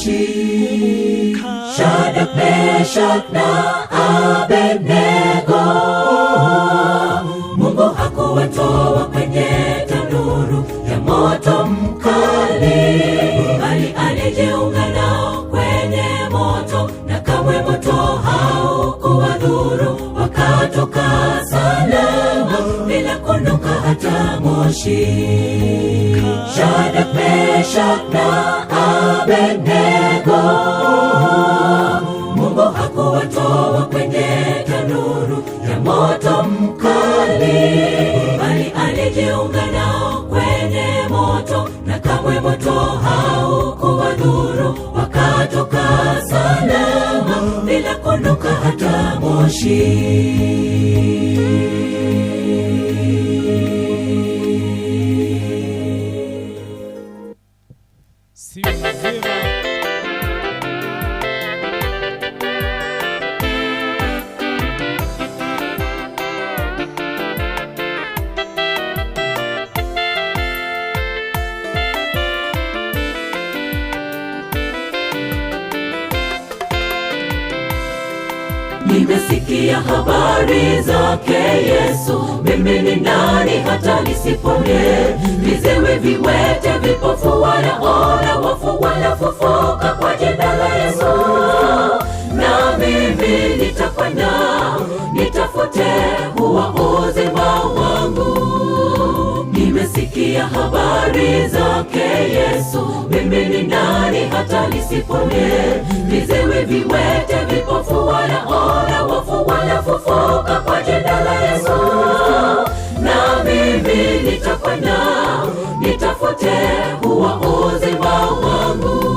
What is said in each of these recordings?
moshi. Shadrach, Meshach na Abednego, Mungu hakuwatoa kwenye tanuru ya moto mkali, bali alijiunga nao kwenye moto, na kamwe moto haukuwadhuru, wakatoka salama bila kunuka hata moshi. Shadrach, Meshach na Abednego, Mungu hakuwatoa kwenye tanuru ya moto mkali, bali alijiunga nao kwenye moto, na kamwe moto haukuwadhuru, wakatoka salama bila kunuka hata moshi. Si mzima. Nimesikia habari zake Yesu, mimi ni nani hata nisipone? Viziwi, viwete, vipofu wanaona, wafu wanafufuka kwa jina la Yesu. Na mimi nitafanya, nitafute huo uzima wangu. Nimesikia habari zake Yesu, mimi ni nani hata nisipone? Viziwi, viwete, vipofu wanaona, wafu wanafufuka kwa jina la Yesu. Na mimi nitafanya, nitafute huo uzima wangu.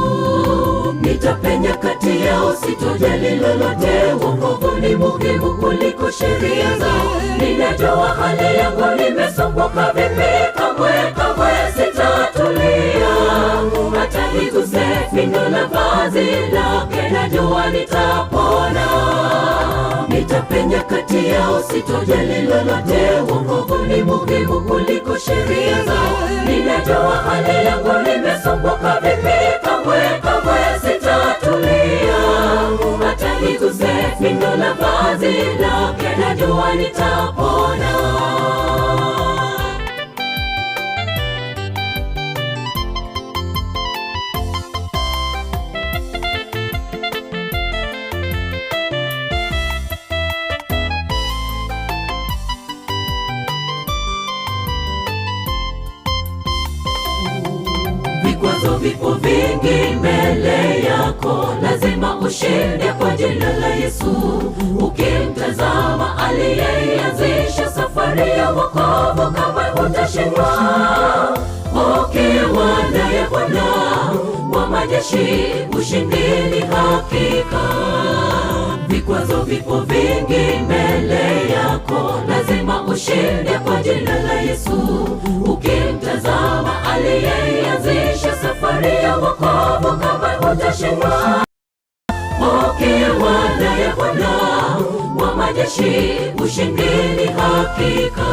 Nitapenya kati yao, sitojali lolote. Wokovu ni muhimu kuliko sheria zao. Ninajua hali yangu, nimesumbuka vipi, kamwe kamwe sitatulia. Hata niguse pindo la vazi lake, najua nitapona. Nitapenya kati yao, sitojali lolote. Wokovu ni muhimu kuliko sheria zao. Ninajua hali yangu, nimesumbuka vipi, kamwe kamwe sitatulia. Hata niguse pindo la vazi lake, najua nitapona. Vikwazo vipo vingi mbele yako, lazima ushinde kwa jina la Yesu. Ukimtazama aliyeanzisha safari ya wokovu, kamwe hutashindwa. Ukiwa naye Bwana wa majeshi, ushindi ni hakika. Vikwazo vipo vingi mbele yako, lazima ushinde kwa jina la Yesu. Ukimtazama aliyeanzisha safari ya wokovu, kamwe hutashindwa. Ukiwa naye Bwana wa majeshi, ushindi ni hakika.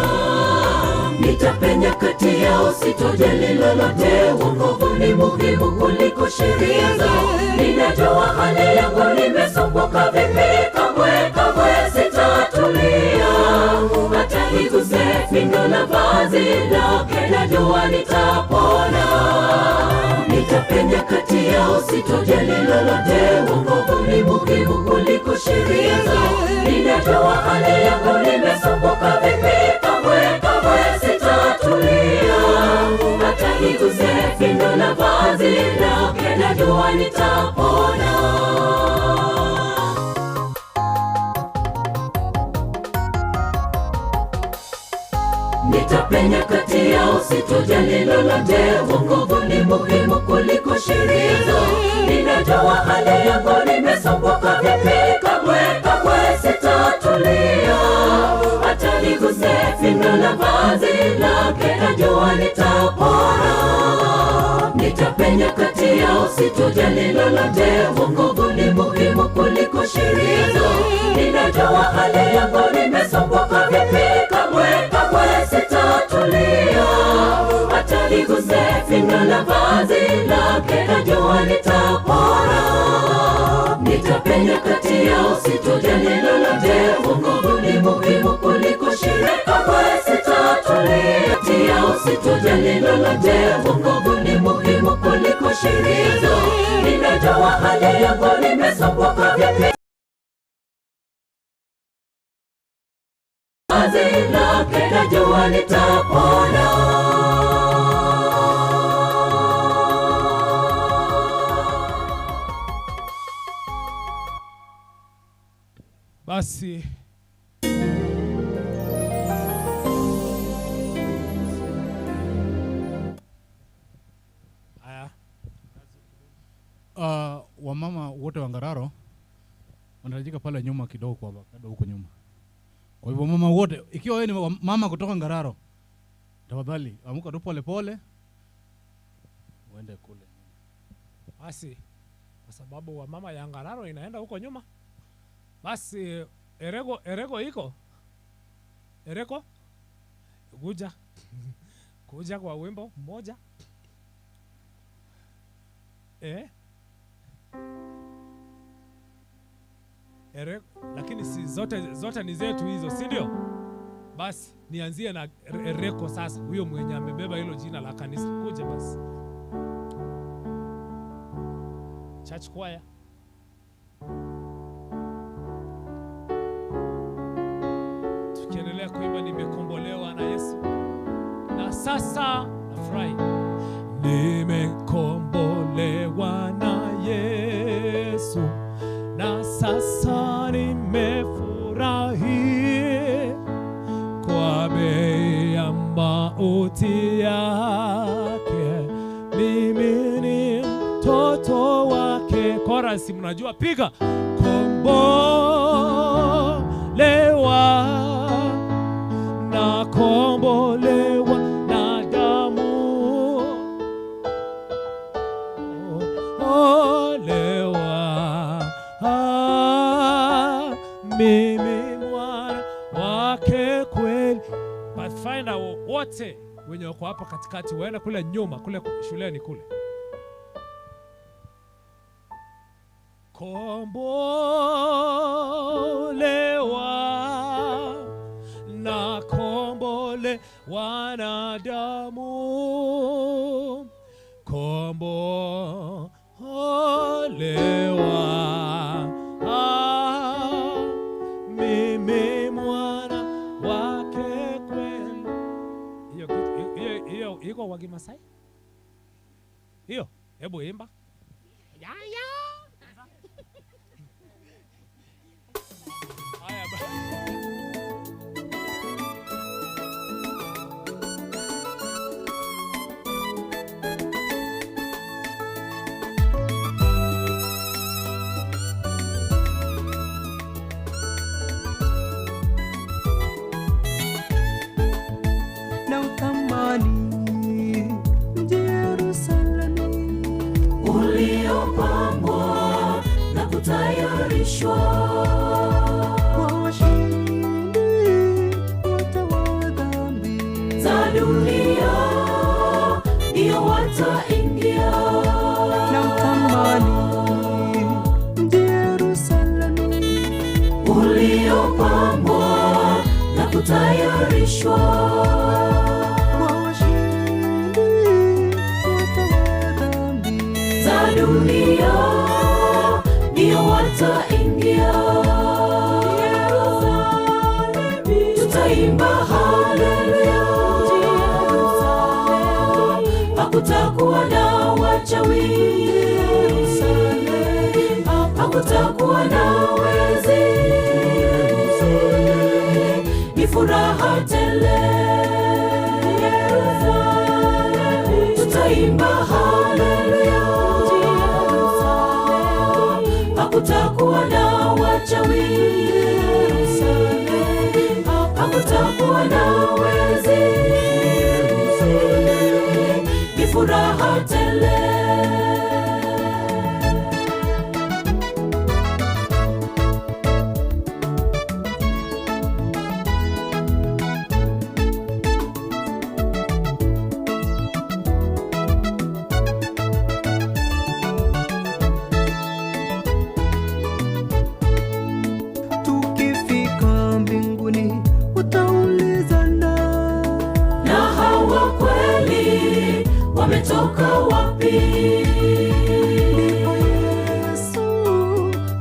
Nitapenya kati yao, sitojali lolote. Wokovu ni muhimu kuliko sheria zao. Ninajua hali yangu, nimesumbuka vipi, kamwe kamwe sitatulia. Hata niguse pindo la vazi lake, najua nitapona. Nitapenya kati yao, sitojali lolote. Wokovu ni muhimu kuliko sheria zao. Ninajua hali yangu, nimesumbuka vipi, kamwe kamwe sitatulia. Hata niguse pindo la vazi lake, najua nitapona. Nitapenya kati yao, sitojali lolote. Wokovu ni muhimu kuliko sheria zao. Ninajua hali yangu, nimesumbuka vipi, kamwe kamwe sitatulia. Hata niguse pindo la vazi lake, najua nitapona. Nitapenya kati yao, sitojali lolote. Wokovu ni muhimu kuliko sheria zao. Ninajua hali yangu, nimesumbuka vipi, kamwe kamwe sitatulia. Hata niguse pindo la vazi lake, najua najua nitapona. Nitapenya kati yao, sitojali lolote. Wokovu ni muhimu kuliko sherehe, kamwe sitatulia. Kati yao, sitojali lolote. Wokovu ni muhimu kuliko sherehe. Ninajua hali yangu, nimesumbuka vipi. Vazi lake najua nitapona. Basi haya, Wamama wote wa Ngararo wanahitajika pale nyuma kidogo kwa avocado huko nyuma. Kwa hivyo mama wote, ikiwa wewe ni mama kutoka Ngararo, tafadhali amuka tu pole pole uende kule. Basi kwa sababu wamama ya Ngararo inaenda huko nyuma, basi erego iko ereko kuja kuja kwa wimbo mmoja ereko, lakini si zote ni zetu hizo, si ndio? Basi nianzie na ereko sasa, huyo mwenye amebeba hilo jina la kanisa, kuja basi. Church choir. Tukiendelea kuimba nimekombolewa na Yesu, na sasa nafurahi. Nimekombolewa na Yesu, na sasa nimefurahi kwa bei ya mauti yake, mimi ni mtoto wake. Chorus mnajua, piga kombolewa na kombolewa na damu, olewa, mimi mwana wake kweli. Pathfinder wote wenye wako hapa katikati waenda kule nyuma, kule shuleni kule. Kombolewa na kombolewa na damu, kombolewa, mimi mwana wake kweli. Hiyo hiyo iko kwa Kimasai? Hiyo, hebu imba. Ya ya. Haya ba. Na utamani mji Yerusalemu uliopambwa na kutayarishwa kwa washindi wote wa dhambi za dunia, ndio wataingia. Na utamani mji Yerusalemu uliopambwa na kutayarishwa kwa washindi wote wa dhambi za dunia, ndio wataingia. Tutaimba haleluya, hakutakuwa na wachawi, hakutakuwa na wezi, ni furaha tele. Tutaimba haleluya, hakutakuwa na wachawi, hakutakuwa na wezi, ni furaha tele. wametoka wapi? Ndipo Yesu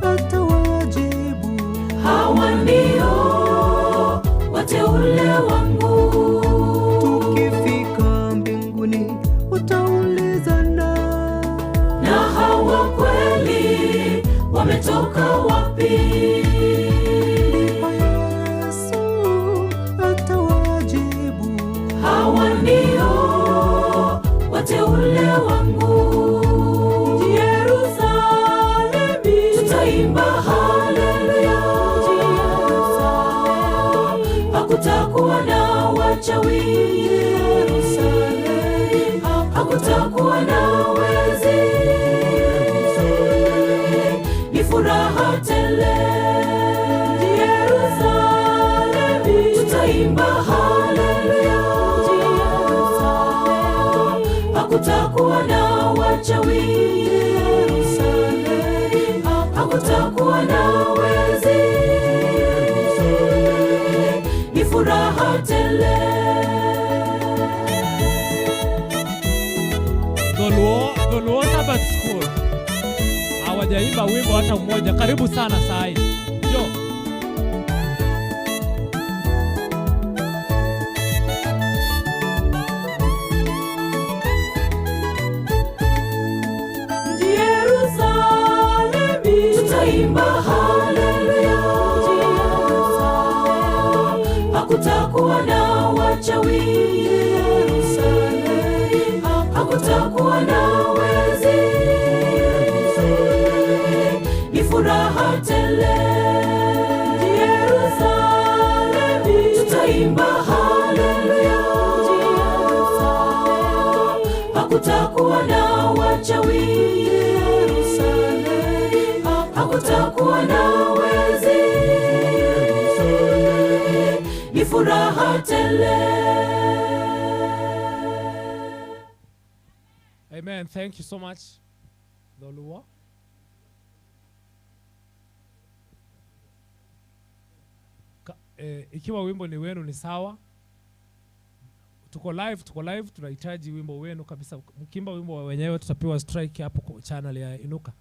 atawajibu, Hawa ndio wateule wangu. Tukifika mbinguni utaulizana, Na hawa kweli wametoka wapi? Ndipo Yesu atawajibu, Hawa ndio wateule wangu. Yerusalemu, tutaimba haleluya. Hakutakuwa na wachawi Yerusalemu, hakutakuwa na wezi, ni furaha tele. Yerusalemu, tutaimba haleluya. Hakutakuwa na wachawi Yerusalemu, hakutakuwa na wezi, ni furaha tele. Dholuo Sabbath School hawajaimba wimbo hata mmoja. Karibu sana saa hii. Njoo. Yerusalemu, tutaimba haleluya. Hakutakuwa na wachawi Yerusalemu, hakutakuwa na wezi, ni furaha tele. Yerusalemu, tutaimba haleluya. Hakutakuwa na wachawi Yerusalemu, hakutakuwa na wezi, ni furaha tele. Amen. Thank you so much, Dholuo. Ikiwa wimbo ni wenu ni sawa. Tuko live, tunahitaji wimbo wenu kabisa. Mkimba wimbo wa wenyewe tutapewa strike hapo kwa channel ya Inuka.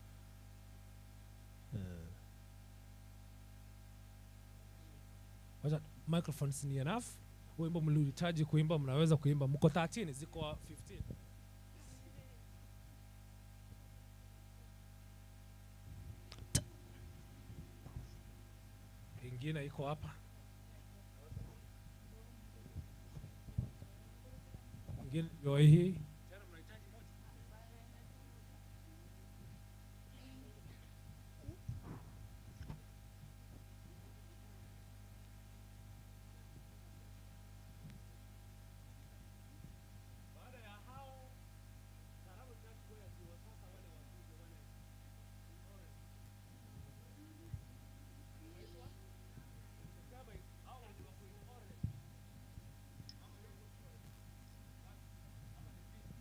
Wacha microphones ni enough. Wimbo mlihitaji kuimba mnaweza kuimba. Mko 13, ziko 15. Ingine iko hapa. Ingine ndio hii. Tena mnahitaji moja. Baada ya hao Karabo Church Choir ndio sasa wale wakuje wale orange. Wanaitwa? Kama hao wenye wako in orange. Ama hiyo orange. Ama ni pink.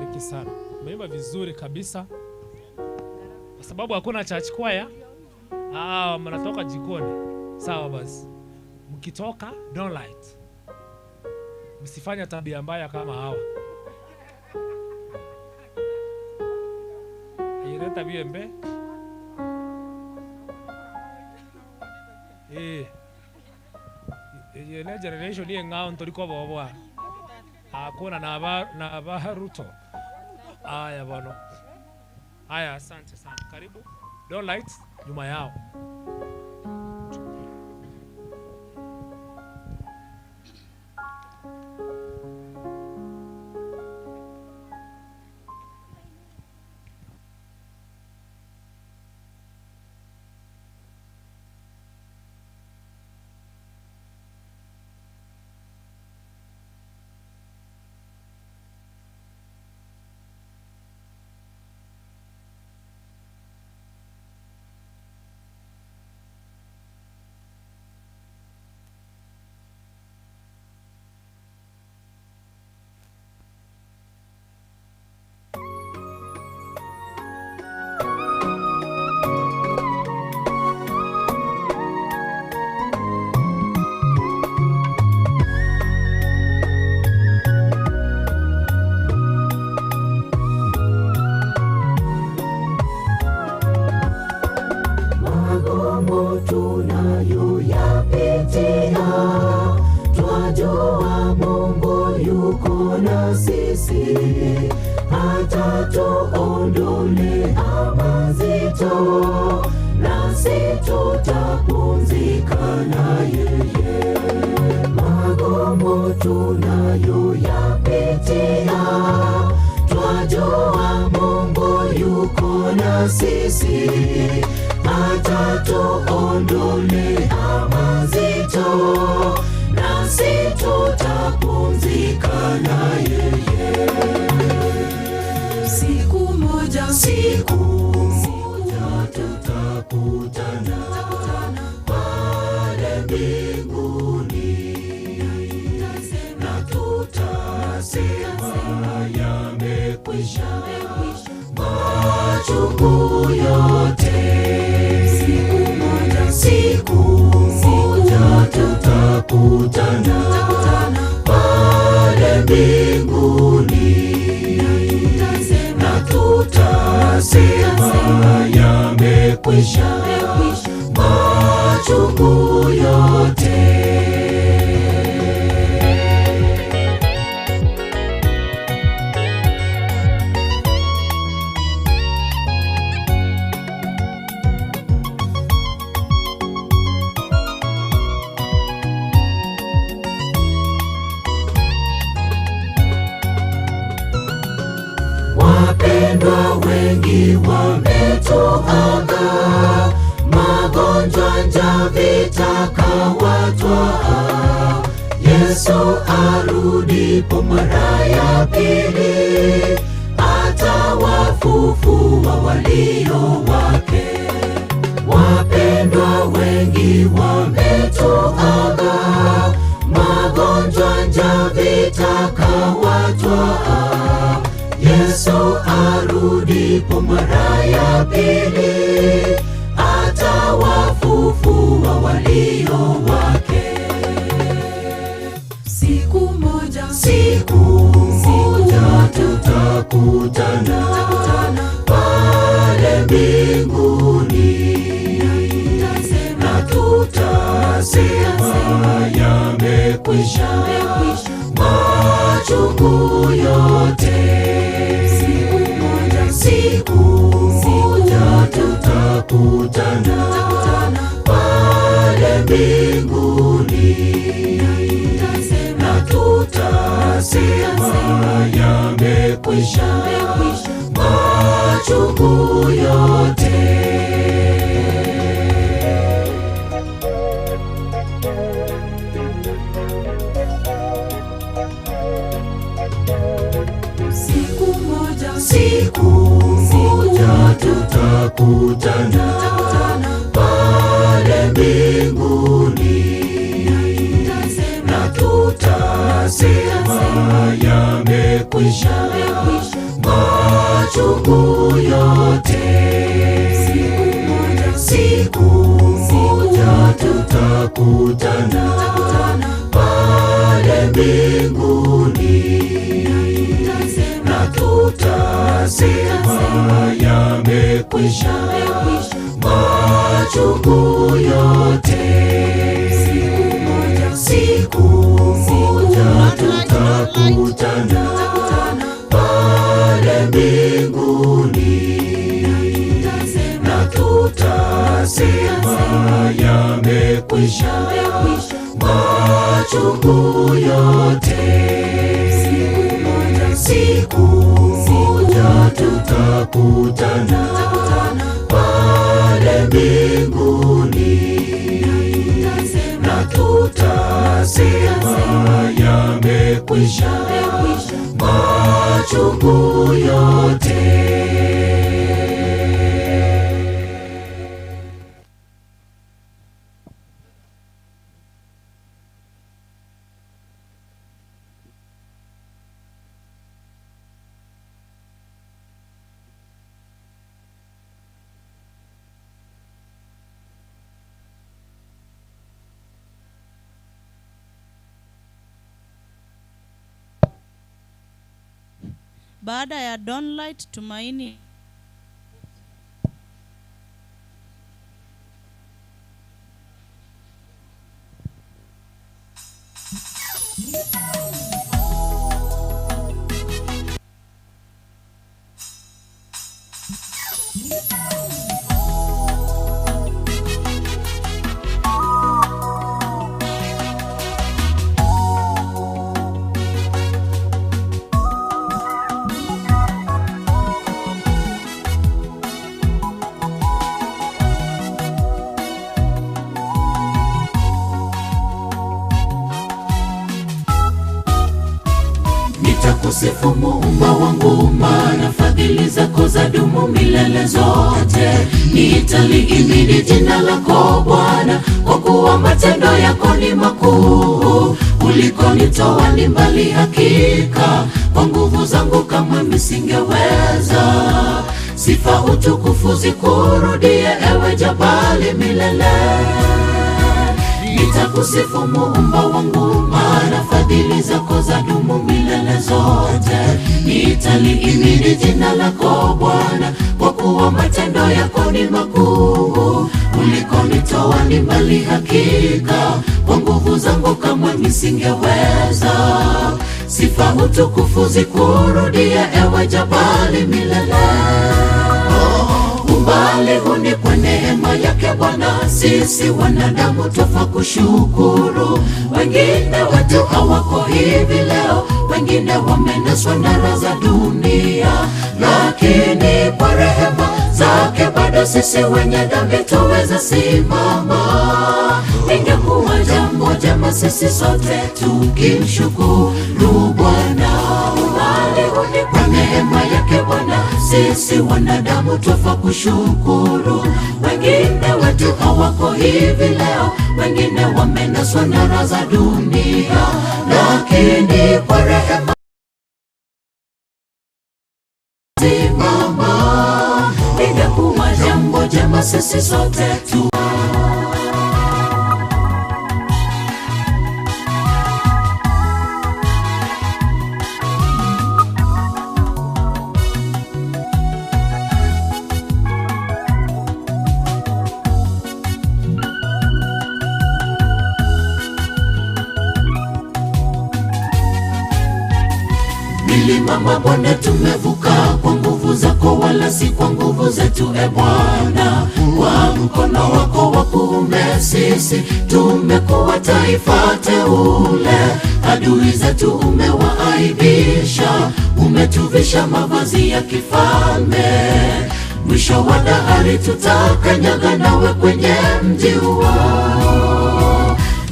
Awabariki sana. Umeimba vizuri kabisa. Kwa sababu hakuna church choir, mnatoka jikoni. Sawa basi. Mkitoka don't light. Msifanye tabia mbaya kama hawa. Ile tabia mbe. Ile generation ye ngao ntoriko boboa. Hakuna na ba Ruto. Aya bwana. Aya, asante sana. Karibu. Don't light nyuma yao. Twajua Mungu yuko na sisi, hatatuondolea mazito, nasi tutapumzika na yeye. Magumu tunayoyapitia, twajua Mungu yuko na sisi, hatatuondolea mazito, nasi tutapumzika na yeye. Siku moja, siku moja tutakutana pale mbinguni, na tutasema yamekwisha machungu yote. Siku moja, siku moja tutakutana pale mbinguni, na tutasema yamekwisha machungu yote. Wapendwa wengi wametuaga, magonjwa, njaa, vita kawatwaa. Yesu arudipo mara ya pili, atawafufua walio wake. Wapendwa wengi wametuaga, magonjwa, njaa, vita kawatwaa. Yesu arudipo mara ya pili, atawafufua walio wake. Siku moja, siku moja tutakutana pale mbinguni, na tutasema yamekwisha machungu yote. Siku moja, siku moja tutakutana pale mbinguni, na tutasema yamekwisha machungu yote. Siku moja, siku moja tutakutana pale mbinguni, na tutasema yamekwisha tutakutana pale mbinguni, na tutasema yamekwisha machungu yote. Siku moja tutakutana pale mbinguni, na tutasema yamekwisha machungu yote. Siku moja tutakutana pale mbinguni, na tutasema yamekwisha machungu yote. Baada ya Dawnlight, Tumaini Nitakusifu Muumba wangu, maana fadhili zako zadumu milele zote. Nitalihimidi jina lako Bwana, kwa kuwa matendo yako ni makuu. Ulikonitoa ni mbali hakika, kwa nguvu zangu kamwe nisingeweza. Sifa utukufu zikurudie, ewe jabali milele. Nitakusifu Muumba wangu, maana fadhili zako zadumu milele zote. Nitalihimidi jina lako Bwana, kwa kuwa matendo yako ni makuu. Ulikonitoa ni mbali hakika, kwa nguvu zangu kamwe nisingeweza. Sifa utukufu zikurudie, ewe jabali milele. Umbali huu ni kwa neema yake Bwana, sisi wanadamu twafaa kushukuru. Wengine wetu hawako hivi leo, wengine wamenaswa na raha za dunia, lakini kwa rehema zake bado sisi wenye dhambi tuweza simama. Ingekuwa jambo jema sisi sote tukimshukuru Bwana. Umbali huu ni kwa neema yake Bwana, sisi wanadamu twafaa kushukuru. Wengine wetu hawako hivi leo, wengine wamenaswa na raha za dunia, lakini kwa rehema simama. Ingekuwa jambo jema sisi sote tu Milima mabonde tumevuka kwa nguvu zako, wala si kwa nguvu zetu, e Bwana. Kwa mkono wako wa kuume sisi tumekuwa taifa teule. Adui zetu umewaaibisha, umetuvisha mavazi ya kifalme. Mwisho wa dahari tutakanyaga nawe kwenye mji huo.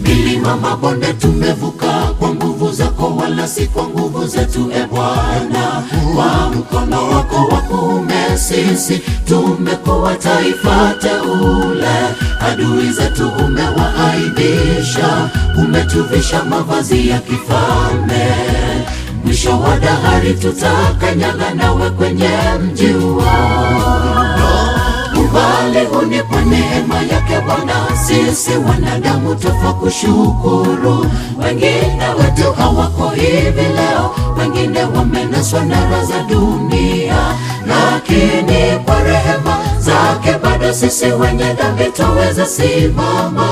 Milima mabonde tumevuka kwa nguvu zako, wala si kwa nguvu zetu, e Bwana. Kwa mkono wako wa kuume sisi tumekuwa taifa teule. Adui zetu umewaaibisha, umetuvisha mavazi ya kifalme. Mwisho wa dahari tutakanyaga nawe kwenye mji huo. Umbali huu ni kwa neema yake Bwana, sisi wanadamu twafaa kushukuru. Wengine wetu hawako hivi leo, wengine wamenaswa na raha za dunia, lakini kwa rehema zake bado sisi wenye dhambi twaweza simama.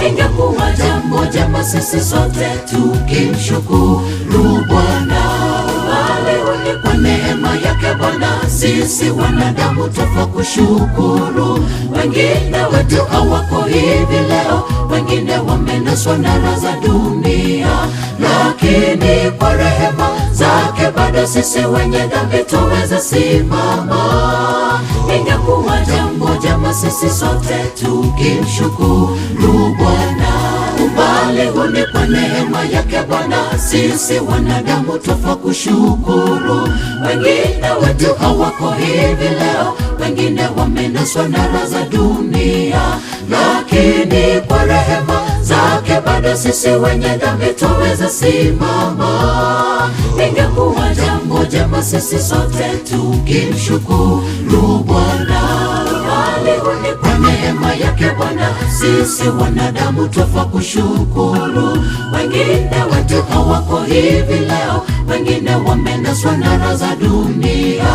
Ingekuwa jambo jema sisi sote tukimshukuru Bwana. Bali kwa neema yake Bwana, sisi wanadamu twafaa kushukuru. Wengine wetu hawako hivi leo, wengine wamenaswa na raha za dunia, lakini kwa rehema zake bado sisi wenye dhambi twaweza simama. Ingekuwa jambo jema sisi sote tukimshukuru Bwana. Umbali huu ni kwa neema yake Bwana, sisi wanadamu twafaa kushukuru. Wengine wetu hawako hivi leo, wengine wamenaswa na raha za dunia, lakini kwa rehema zake bado sisi wenye dhambi twaweza simama. Ingekuwa jambo jema sisi sote tukimshukuru Bwana. Bali ni kwa neema yake Bwana, sisi wanadamu twafaa kushukuru. Wengine wetu hawako hivi leo, wengine wamenaswa na raha za dunia,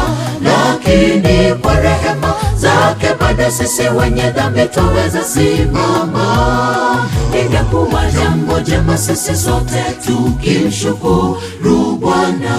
lakini kwa rehema zake bado sisi wenye dhambi twaweza simama. Ingekuwa jambo jema sisi sote tukimshukuru Bwana.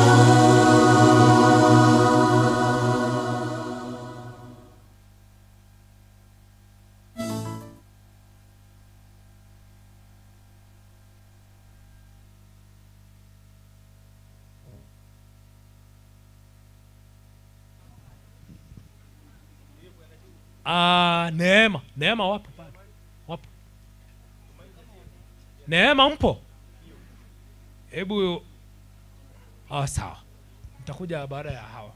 Neema, Neema wapo bado? Wapo. Neema mpo? Hebu sawa. Nitakuja baada ya hawa.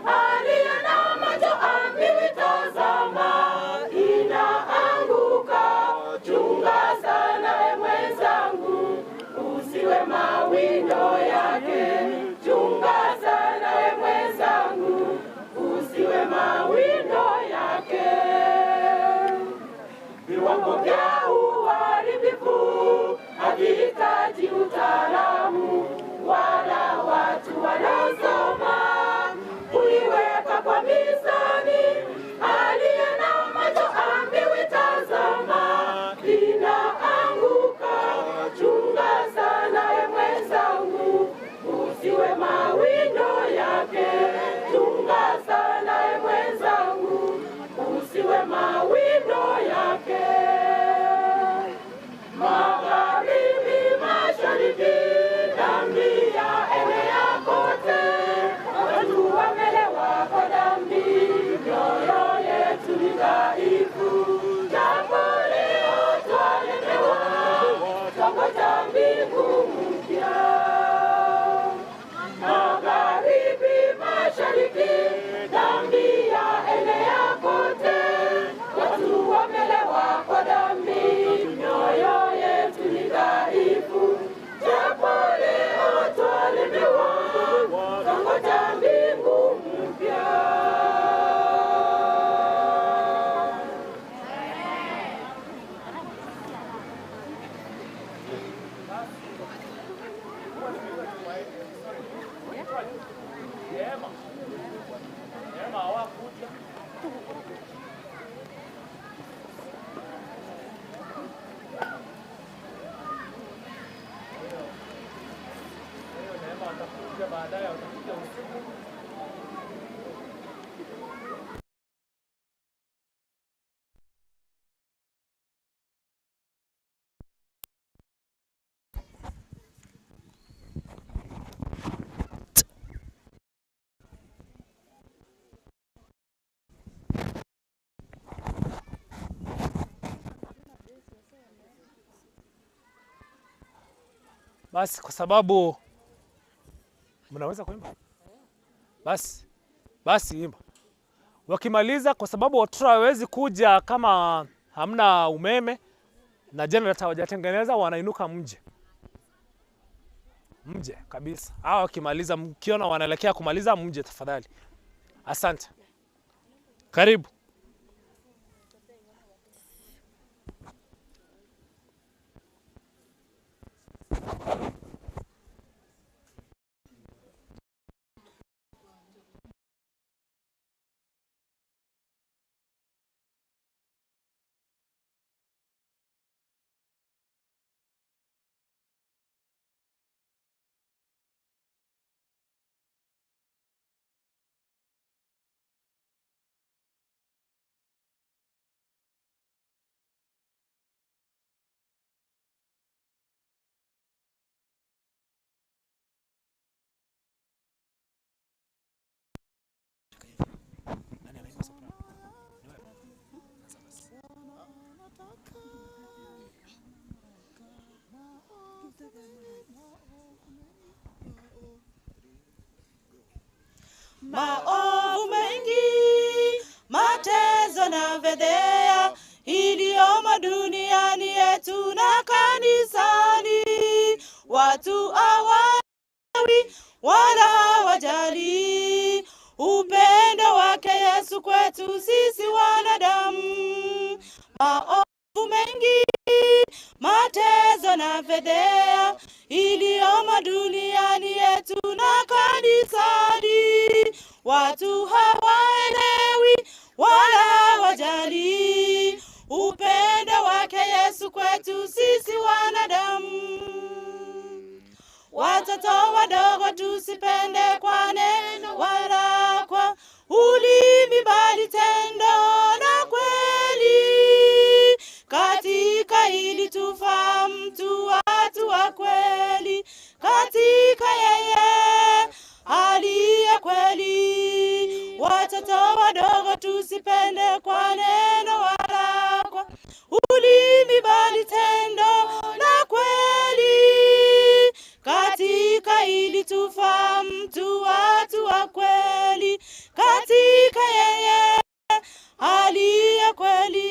Aliye na macho ambiwi tazama, ina Neema. Neema hawakuja. Kwa hiyo Neema watakuja baadaye, watakuja usiku. Basi kwa sababu mnaweza kuimba, basi imba. Wakimaliza, kwa sababu watoto hawawezi kuja kama hamna umeme na generator hawajatengeneza, wanainuka mje kabisa. Hawa wakimaliza, mkiona wanaelekea kumaliza, mje tafadhali. Asante, karibu. Maovu mengi, mateso na fedhea iliyomo duniani yetu na kanisani. Watu hawaelewi wala hawajali upendo wake Yesu kwetu sisi wanadamu. Maovu mengi, mateso na fedhea iliyomo duniani yetu na kanisani. Watu hawaelewi wala hawajali upendo wake Yesu kwetu sisi wanadamu. Watoto wadogo tusipende kwa neno wala kwa ulimi, bali tendo na kweli. Katika hili tufahamu tu watu wa kweli, katika yeye aliye kweli. Watoto wadogo tusipende kwa neno wala kwa ulimi, bali tendo na kweli. Katika hili tufahamu tu watu wa kweli, katika yeye aliye kweli.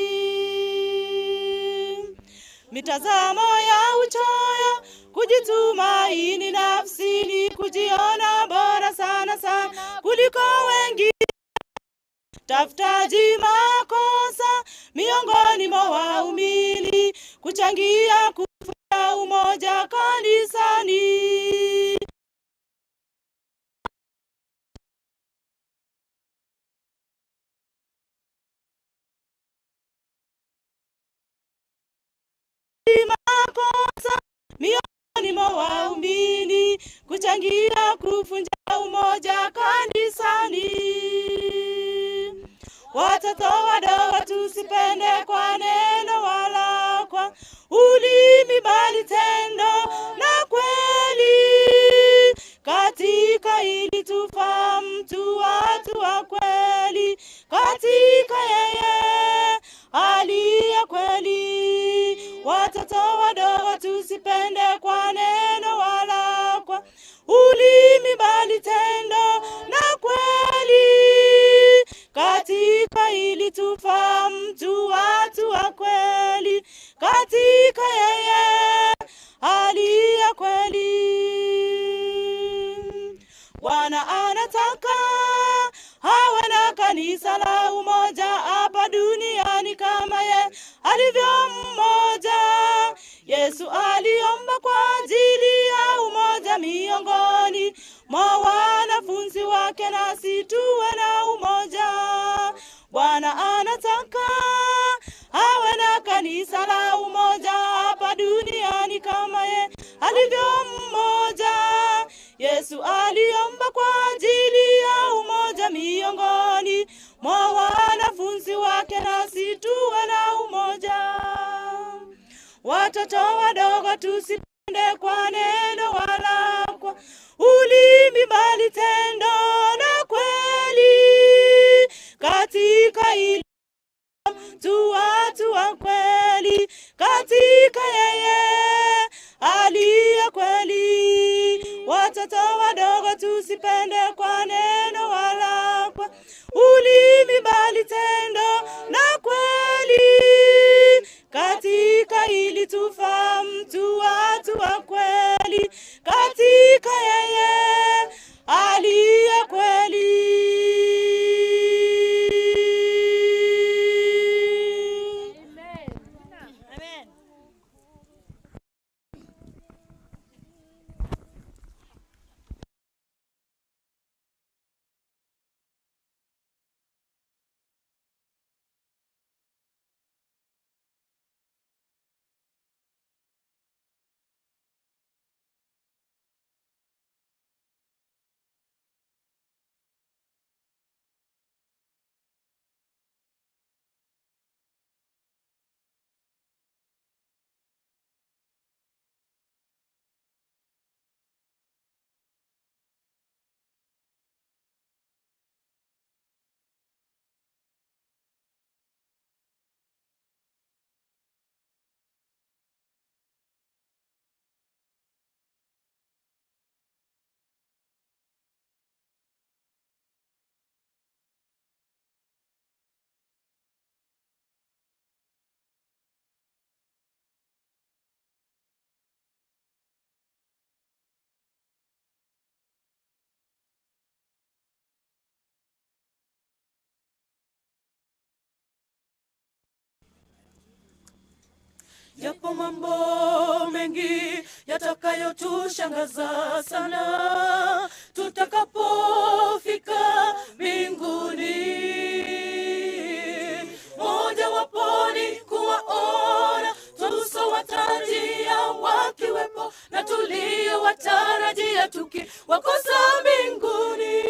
Mitazamo ya uchoyo, kujitumaini nafsini, kujiona bora sana sana kuliko wengi, tafutaji makosa miongoni mwa waumini, kuchangia kuvunja umoja kanisani. Makosa miongoni mwa waumini, kuchangia kuvunja umoja kanisani. Watoto wadogo tusipende kwa neno wala kwa ulimi, bali tendo na kweli. Katika hili tufahamu tu watu wa kweli, katika yeye aliye kweli. Watoto wadogo tusipende kwa neno wala kwa ulimi, bali tendo na kweli. Katika hili tufahamu tu watu wa kweli, katika yeye aliye kweli. Bwana anataka awe na kanisa la umoja hapa duniani kama ye alivyo mmoja. Yesu aliomba kwa ajili ya umoja miongoni mwa wana wanafunzi wake, nasi tuwe na umoja. Bwana anataka awe na kanisa la umoja hapa duniani kama ye alivyo mmoja. Yesu aliomba kwa ajili ya umoja miongoni mwa wanafunzi wake, nasi tuwe na umoja. Watoto wadogo tusipende kwa neno wala kwa ulimi, bali tendo na kweli. Katika ili tu watu wa kweli, katika yeye aliye kweli. Watoto wadogo tusipende kwa neno wala kwa ulimi, bali tendo na kweli. Katika ili tufahamu tu watu wa kweli, katika yeye aliye kweli. Amen. Yapo mambo mengi yatakayotushangaza sana tutakapofika mbinguni. Moja wapo ni kuwaona tusowatarajia wakiwepo na tuliowatarajia tukiwakosa mbinguni.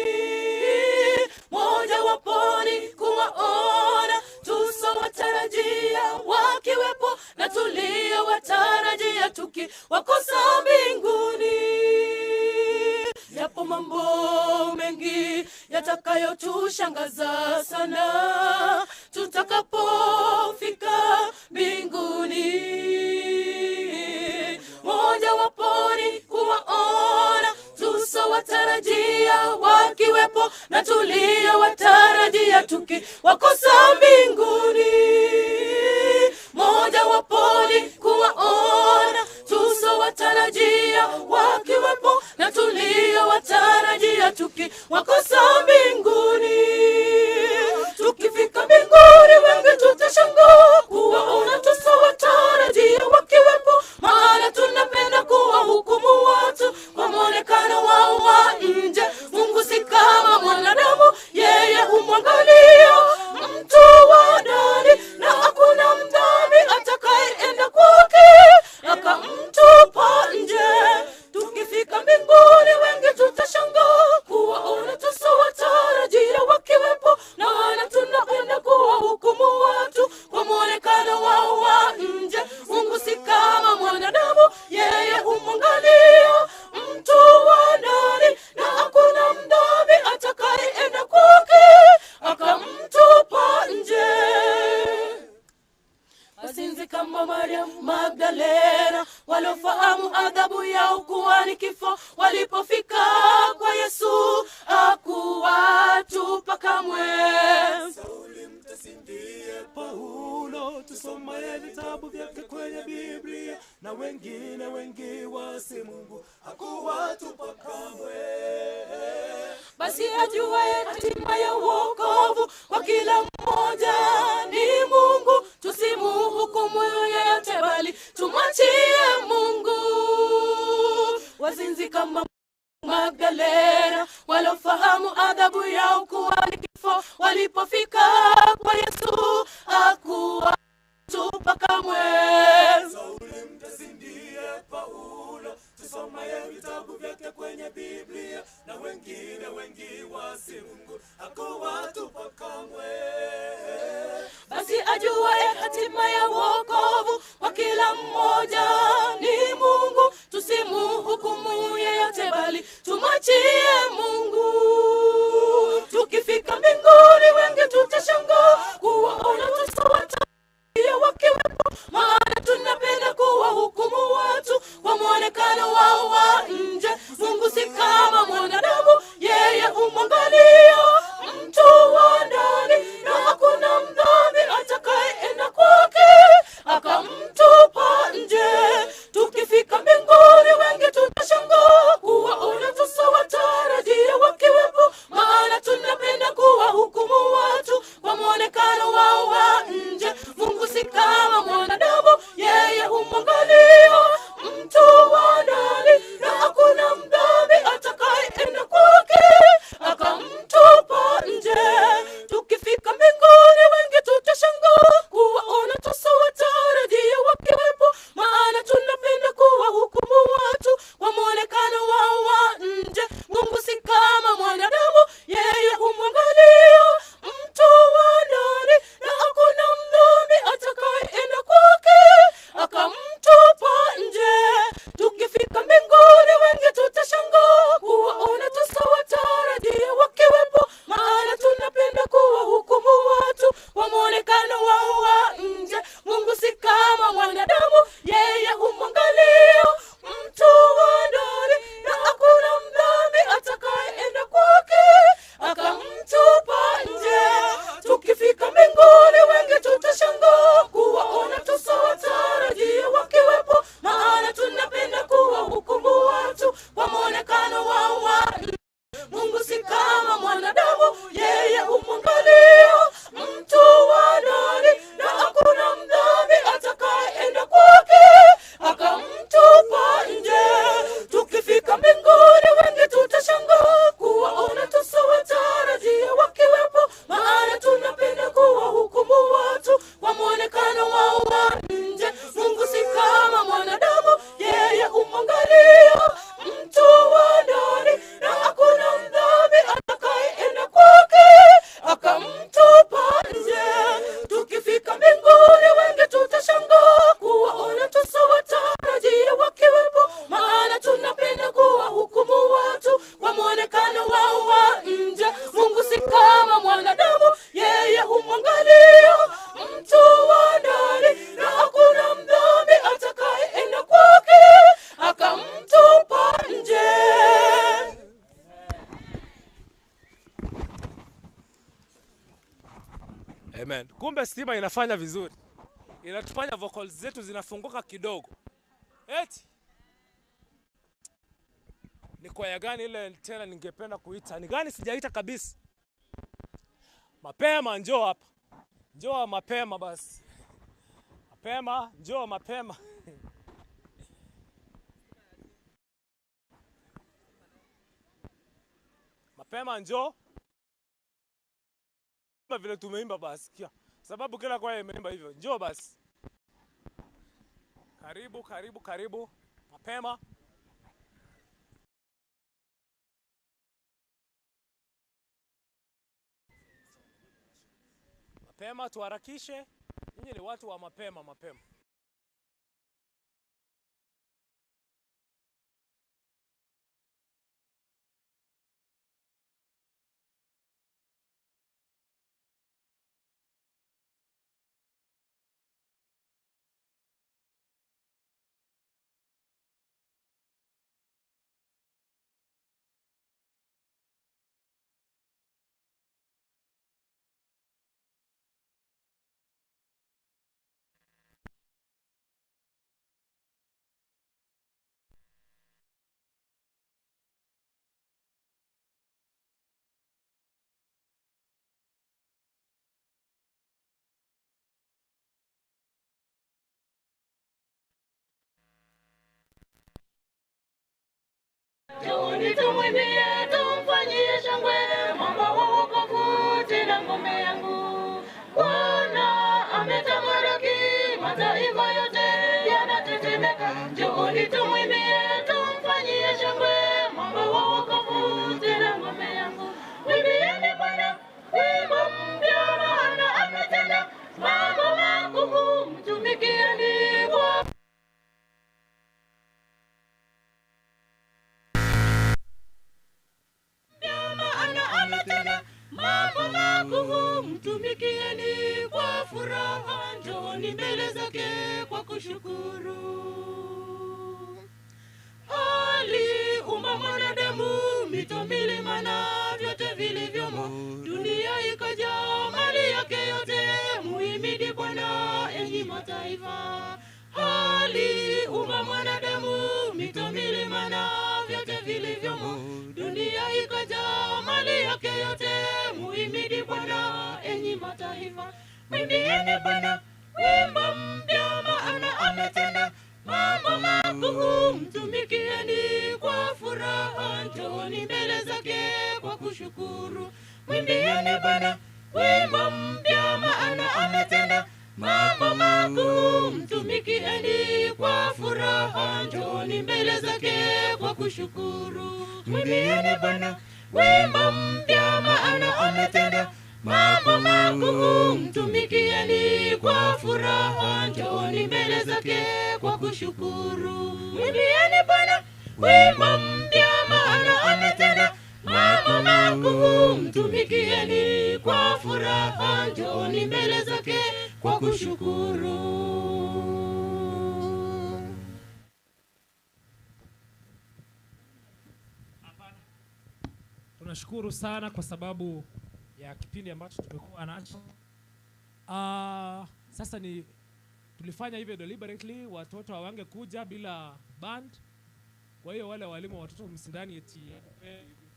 Moja wapo ni kuwaona tusowatarajia wakiwepo na tuliowatarajia tukiwakosa mbinguni. Yapo mambo mengi yatakayotushangaza sana tutakapofika mbinguni. Moja wapo ni kuwaona tusowatarajia wakiwepo na tuliowatarajia tukiwakosa mbinguni. Moja wapo ni kuwaona tusowatarajia wakiwepo na tuliowatarajia tukiwakosa mbinguni. Tukifika mbinguni wengi tutashangaa kuwaona tusowatarajia wakiwepo, maana tunapenda kuwahukumu watu kwa mwonekano wao wa nje. Mungu si kama mwanadamu, yeye humwangalia mtu wa ndani, na hakuna mdhambi atakayeenda kwake akamtupa nje. Tukifika mbinguni wengi tutashangaa kuwaona tusowatarajia wakiwepo, maana tunapenda kuwahukumu watu kwa mwonekano wao wa nje. Mungu si kama mwanadamu, yeye humwangalia mtu wa ndani, na hakuna mdhambi atakayeenda kwake akamtupa nje. Wazinzi kama Mariam Magdalena walofahamu adhabu yao kuwa ni kifo, walipofika kwa Yesu hakuwatupa kamwe. Sauli mtesi ndiye Paulo, tusomaye vitabu vyake kwenye Biblia, na wengine wengi wasi Mungu hakuwatupa kamwe. Basi ajuaye hatima ya wokovu kwa kila mmoja ni Mungu, tusimuhukumu yeyote bali tumwachie Mungu. Wazinzi kama Magdalena walofahamu adhabu yao kuwa ni kifo, walipofika kwa Yesu hakuwatupa kamwe. Sauli mtesi ndiye Paulo, tusomaye vitabu vyake kwenye Biblia, na wengine wengi wasi Mungu hakuwatupa kamwe. Basi ajuaye hatima ya wokovu kwa kila mmoja ni Mungu, tusimuhukumu yeyote bali tumwachie Mungu. Tukifika mbinguni wengi tutashangaa kuwaona tusiwatarajia wakiwepo, maana tunapenda kuwahukumu watu kwa muonekano wao wa nje. Mungu si kama mwanadamu, yeye humwangalia mtu wa ndani, na hakuna mdhambi atakayeenda kwake akamtupa nje. Tukifika mbinguni wengi tutashangaa kuwaona tusiwatarajia wakiwepo, maana tunapenda kuwahukumu watu kwa muonekano wao wa nje. Mungu si kama mwanadamu, yeye humwangalia mtu wa ndani, na hakuna mdhambi atakayeenda kwake akamtupa nje. Tukifika mbinguni wengi tutashangaa kuwaona tusiwatarajia wakiwepo, maana tunapenda kuwahukumu watu kwa muonekano wao wa nje. Mungu si kama mwanadamu, yeye humwangalia mtu wa ndani, na hakuna mdhambi atakayeenda kwake akamtupa nje. Tukifika mbinguni wengi tutashangaa kuwaona tusiwatarajia wakiwepo, maana tunapenda kuwahukumu watu kwa muonekano wao wa nje. Mungu si kama mwanadamu, yeye humwangalia mtu wa ndani, na hakuna mdhambi atakayeenda kwake akamtupa nje. Tukifika mbinguni wengi tutashangaa kuwaona tusiwatarajia wakiwepo, maana tunapenda kuwahukumu watu kwa muonekano wao wa nje. Mungu si kama mwanadamu, yeye humwangalia mtu wa ndani, na hakuna mdhambi atakayeenda kwake akamtupa nje. Tukifika mbinguni wengi tutashangaa kuwaona tusiwatarajia wakiwepo, maana tunapenda kuwahukumu watu kwa muonekano wao wa nje. Mungu si kama mwanadamu, yeye humwangalia mtu wa ndani, na hakuna mdhambi atakayeenda kwake akamtupa nje. Tukifika mbinguni wengi tutashangaa kuwaona tusiwatarajia wakiwepo, maana tunapenda kuwahukumu watu kwa muonekano wao wa nje. Mungu si kama mwanadamu, yeye humwangalia mtu wa ndani, na hakuna mdhambi atakayeenda kwake akamtupa nje. Amen. Kumbe stima inafanya vizuri, inatufanya vocals zetu zinafunguka kidogo. Eti ni kwaya gani ile tena ningependa kuita? Ni gani sijaita kabisa? Mapema njoo hapa, njoo mapema basi, mapema njoo mapema. Mapema njoo kama vile tumeimba basi, kia sababu kila kwaya imeimba hivyo. Njoo basi, karibu karibu karibu, mapema. Mapema tuharakishe, nyinyi ni watu wa mapema mapema. Njooni tumwimbie, tumfanyie shangwe, mwamba wa wokovu, tena ngome yangu. Bwana ametamalaki, mataifa yote yanatetemeka. Njooni tumwimbie, tumfanyie shangwe, mwamba wa wokovu, tena ngome yangu. Mwimbieni Bwana wimbo mpya, maana ametenda mambo makuu. Mtumikieni kwa maana ametenda mambo makuu. Mtumikieni kwa furaha, njooni mbele zake kwa kushukuru. Aliumba mwanadamu, mito, milima na vyote vilivyomo, dunia ikajaa mali yake yote. Muhimidi Bwana enyi mataifa. Aliumba mwanadamu, mito, milima na vyote vilivyomo, dunia ikajaa mali yake yote. Muhimidi Bwana enyi mataifa. Mwimbieni Bwana wimbo mpya, maana ametenda mambo makuu. Mtumikieni kwa furaha, njooni mbele zake kwa kushukuru. Mwimbieni Bwana wimbo mpya, maana ametenda mambo makuu. Mtumikieni kwa furaha, njooni mbele zake kwa kushukuru. Mwimbieni Bwana wimbo mpya, maana ametenda mambo makuu. Mtumikieni kwa furaha, njooni mbele zake kwa kushukuru. Mwimbieni Bwana wimbo mpya, maana ametenda mambo makuu. Mtumikieni kwa furaha, njooni mbele zake kwa kushukuru. Tunashukuru sana kwa sababu ya kipindi ambacho tumekuwa nacho. Sasa ni tulifanya hivyo deliberately, watoto hawangekuja bila band. Kwa hiyo wale walimu wa watoto msindani eti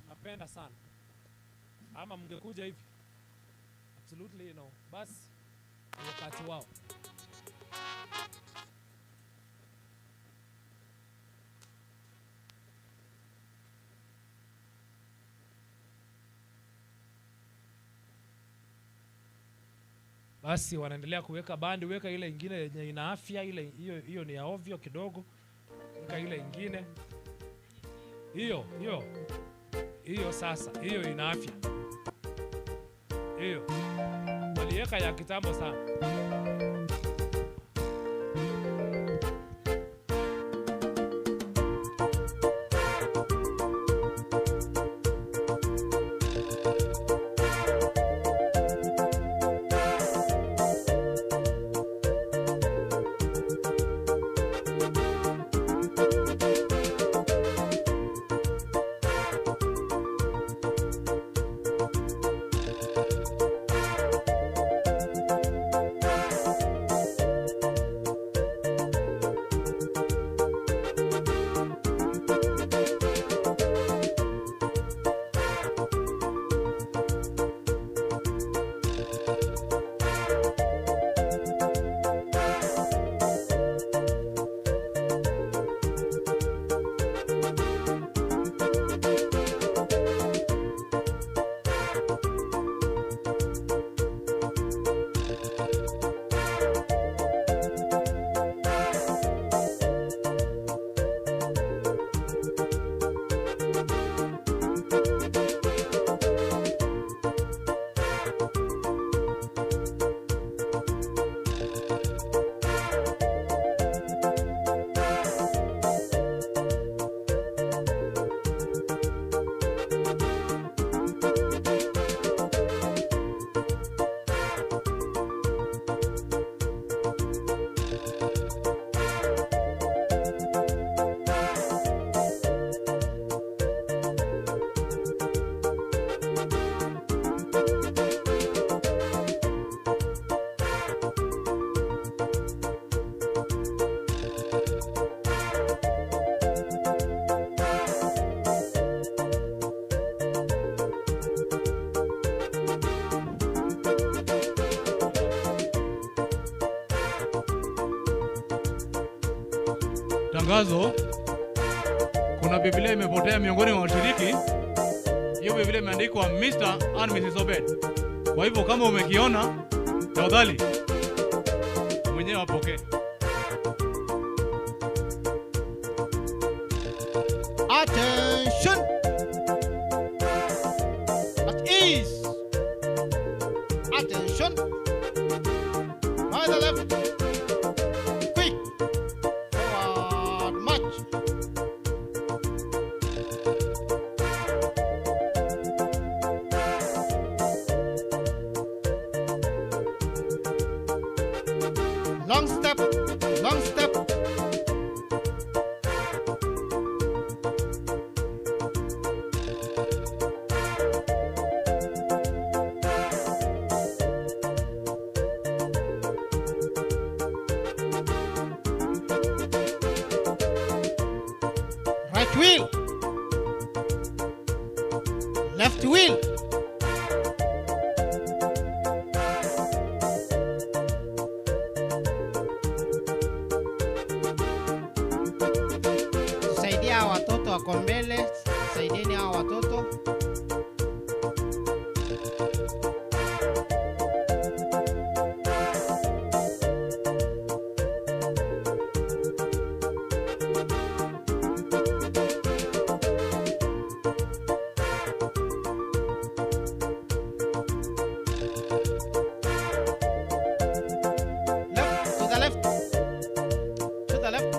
napenda sana. Ama mngekuja hivi. Absolutely no. Basi ni wakati wao. Basi wanaendelea kuweka bandi, weka ile ingine yenye ina afya, ile hiyo hiyo ni ya ovyo kidogo. Weka ile ingine. Hiyo, hiyo. Hiyo sasa, hiyo ina afya. Hiyo. Waliweka ya kitambo sana. Tangazo, kuna Kuna Biblia imepotea miongoni mwa washiriki. Hiyo Biblia imeandikwa Mr. and Mrs. Obed. Kwa hivyo kama umekiona, tafadhali mwenyewe apokee. Attention! At ease! Attention! By the left! Quick! Forward march! Long step! Long step! Right wheel, left wheel, Tusaidia hawa watoto wako mbele, saidieni hawa watoto. Left to the left, to the left,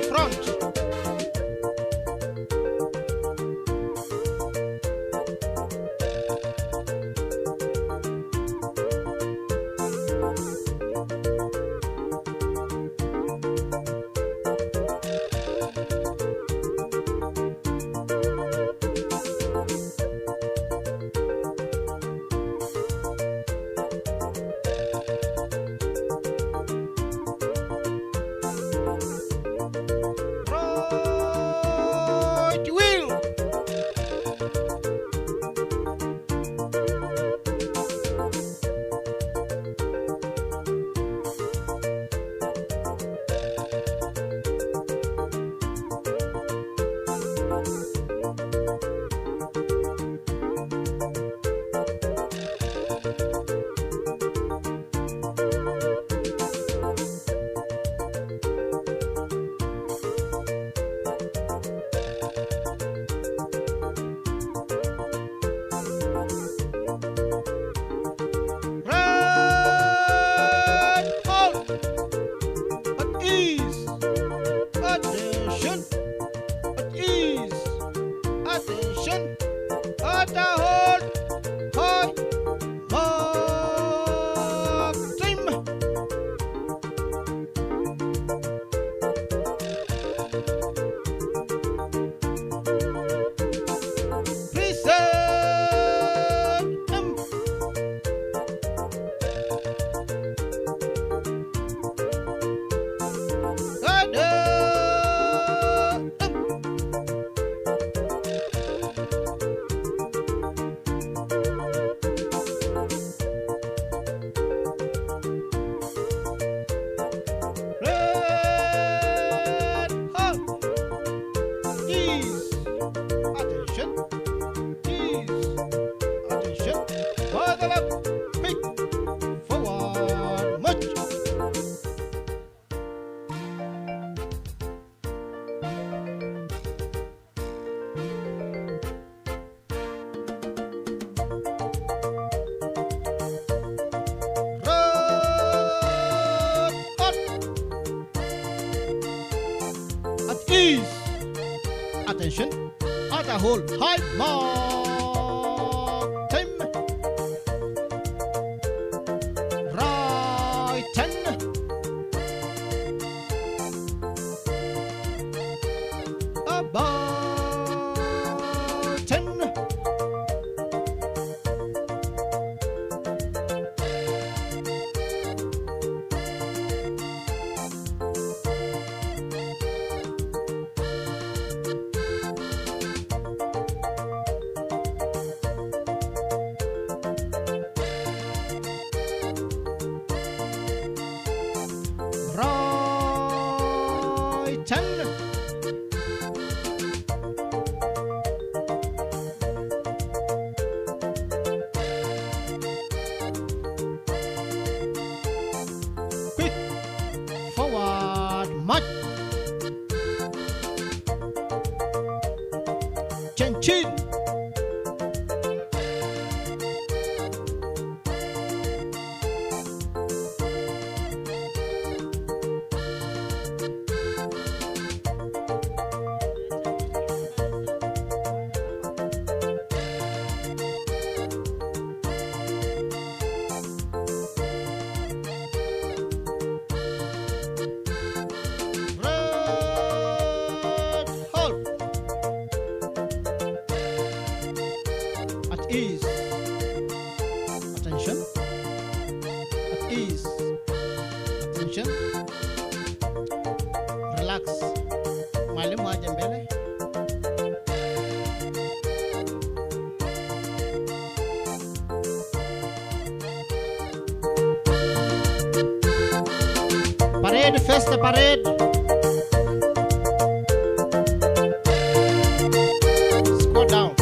front, right wheel, right hold, at ease, attention, at ease, attention, at a hold, high, mark, trim. Present M. Rider M. Red halt. Ease. Attention. Ease. Attention. By the left. Quick. Forward. March. Red hot. At ease. Attention. At a hold. High mark. Time. Right 10. About 10. Attention. Red, halt. At ease. Attention. At ease. Attention. Relax. Mwalimu aje mbele. Parade, face the parade. Squat down.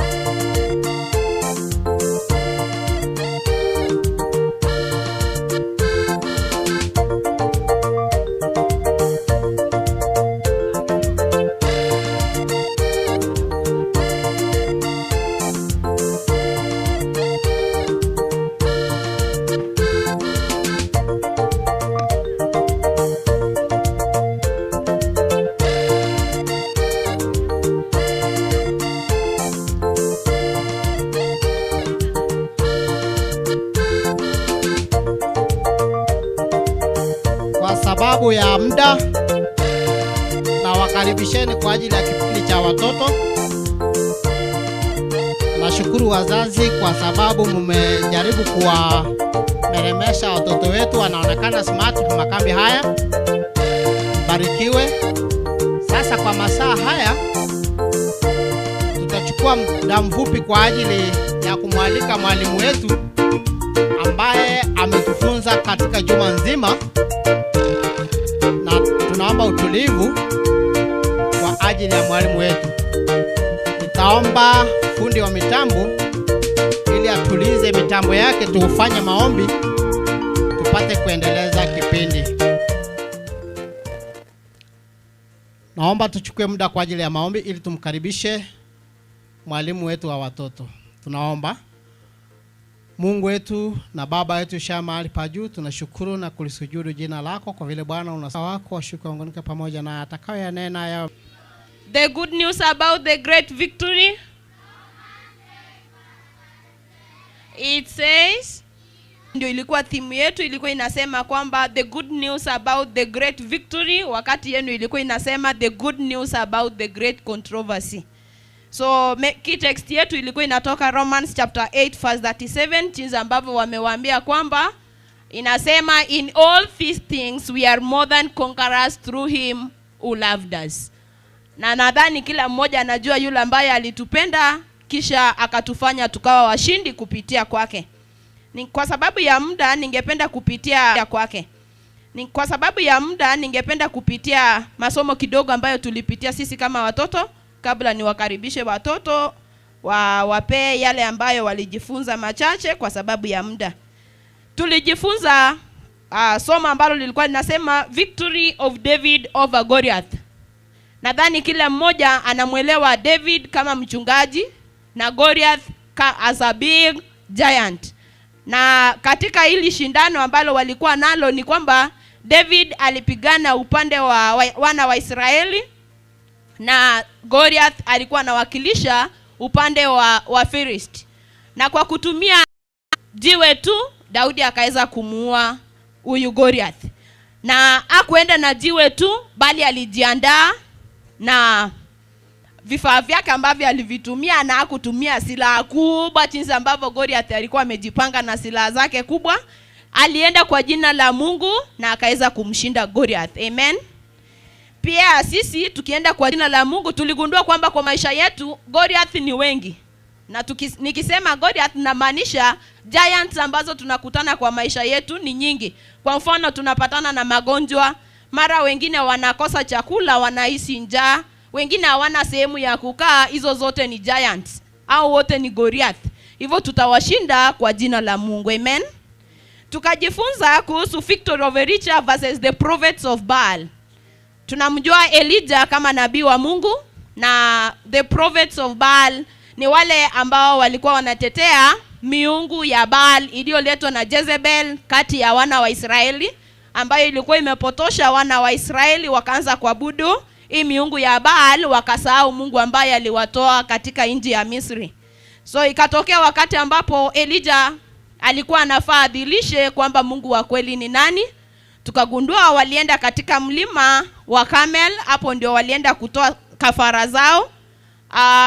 Kwa sababu ya muda, na wakaribisheni kwa ajili ya kipindi cha watoto. Nashukuru wazazi kwa sababu mmejaribu kuwameremesha watoto wetu, wanaonekana smart kwa makambi haya. Barikiwe. Sasa kwa masaa haya tutachukua muda mfupi kwa ajili ya kumwalika mwalimu wetu ambaye ametufunza katika juma nzima, na tunaomba utulivu kwa ajili ya mwalimu wetu. Nitaomba fundi wa mitambo ili atulize mitambo yake, tuufanye maombi tupate kuendeleza kipindi. Naomba tuchukue muda kwa ajili ya maombi ili tumkaribishe mwalimu wetu wa watoto. Tunaomba. Mungu wetu na Baba yetu sha mahali pa juu, tunashukuru na kulisujudu jina lako kwa vile Bwana una wako washuka unganike pamoja na atakayoyanena ya The good news about the great victory. It says, ndio ilikuwa theme yetu, ilikuwa inasema kwamba the good news about the great victory, wakati yenu ilikuwa inasema the good news about the great controversy. So key text yetu ilikuwa inatoka Romans chapter 8 verse 37, jinsi ambavyo wamewaambia kwamba inasema in all these things we are more than conquerors through him who loved us. Na nadhani kila mmoja anajua yule ambaye alitupenda kisha akatufanya tukawa washindi kupitia kwake. Ni kwa sababu ya muda ningependa kupitia kwake. Ni kwa sababu ya muda ningependa kupitia masomo kidogo ambayo tulipitia sisi kama watoto kabla niwakaribishe watoto wapee yale ambayo walijifunza machache kwa sababu ya muda. Tulijifunza somo ambalo lilikuwa linasema victory of David over Goliath. Nadhani kila mmoja anamuelewa David kama mchungaji na Goliath as a big giant. Na katika hili shindano ambalo walikuwa nalo ni kwamba David alipigana upande wa wana wa Israeli na Goliath alikuwa anawakilisha upande wa Filisti. Na kwa kutumia jiwe tu Daudi akaweza kumuua huyu Goliath. Na hakuenda na jiwe tu bali alijiandaa na vifaa vyake ambavyo alivitumia, na hakutumia silaha kubwa jinsi ambavyo Goliath alikuwa amejipanga na silaha zake kubwa. Alienda kwa jina la Mungu na akaweza kumshinda Goliath. Amen. Pia sisi tukienda kwa jina la Mungu tuligundua kwamba kwa maisha yetu Goliath ni wengi. Na nikisema Goliath namaanisha giants ambazo tunakutana kwa maisha yetu ni nyingi. Kwa mfano tunapatana na magonjwa, mara wengine wanakosa chakula, wanahisi njaa, wengine hawana sehemu ya kukaa. Hizo zote ni giants au wote ni Goliath. Hivyo tutawashinda kwa jina la Mungu. Amen. Tukajifunza kuhusu victory of Elijah versus the prophets of Baal. Tunamjua Elijah kama nabii wa Mungu Na the prophets of Baal ni wale ambao walikuwa wanatetea miungu ya Baal iliyoletwa na Jezebel kati ya wana wa Israeli, ambayo ilikuwa imepotosha wana wa Israeli wakaanza kuabudu hii miungu ya Baal, wakasahau Mungu ambaye aliwatoa katika nchi ya Misri. So ikatokea wakati ambapo Elijah alikuwa anafaa adhilishe kwamba Mungu wa kweli ni nani. Tukagundua walienda katika mlima wa Karmel, hapo ndio walienda kutoa kafara zao.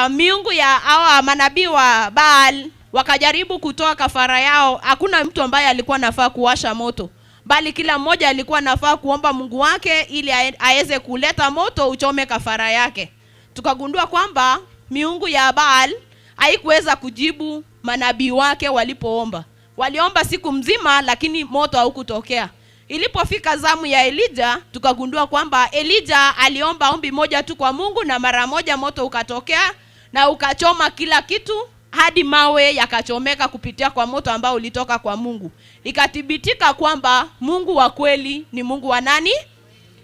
Miungu ya hawa manabii wa Baal wakajaribu kutoa kafara yao. Hakuna mtu ambaye alikuwa anafaa kuwasha moto, bali kila mmoja alikuwa anafaa kuomba Mungu wake ili aweze kuleta moto uchome kafara yake. Tukagundua kwamba miungu ya Baal haikuweza kujibu manabii wake walipoomba. Waliomba siku mzima lakini moto haukutokea. Ilipofika zamu ya Elijah, tukagundua kwamba Elijah aliomba ombi moja tu kwa Mungu na mara moja moto ukatokea na ukachoma kila kitu hadi mawe yakachomeka kupitia kwa moto ambao ulitoka kwa Mungu. Ikathibitika kwamba Mungu wa kweli ni Mungu wa nani?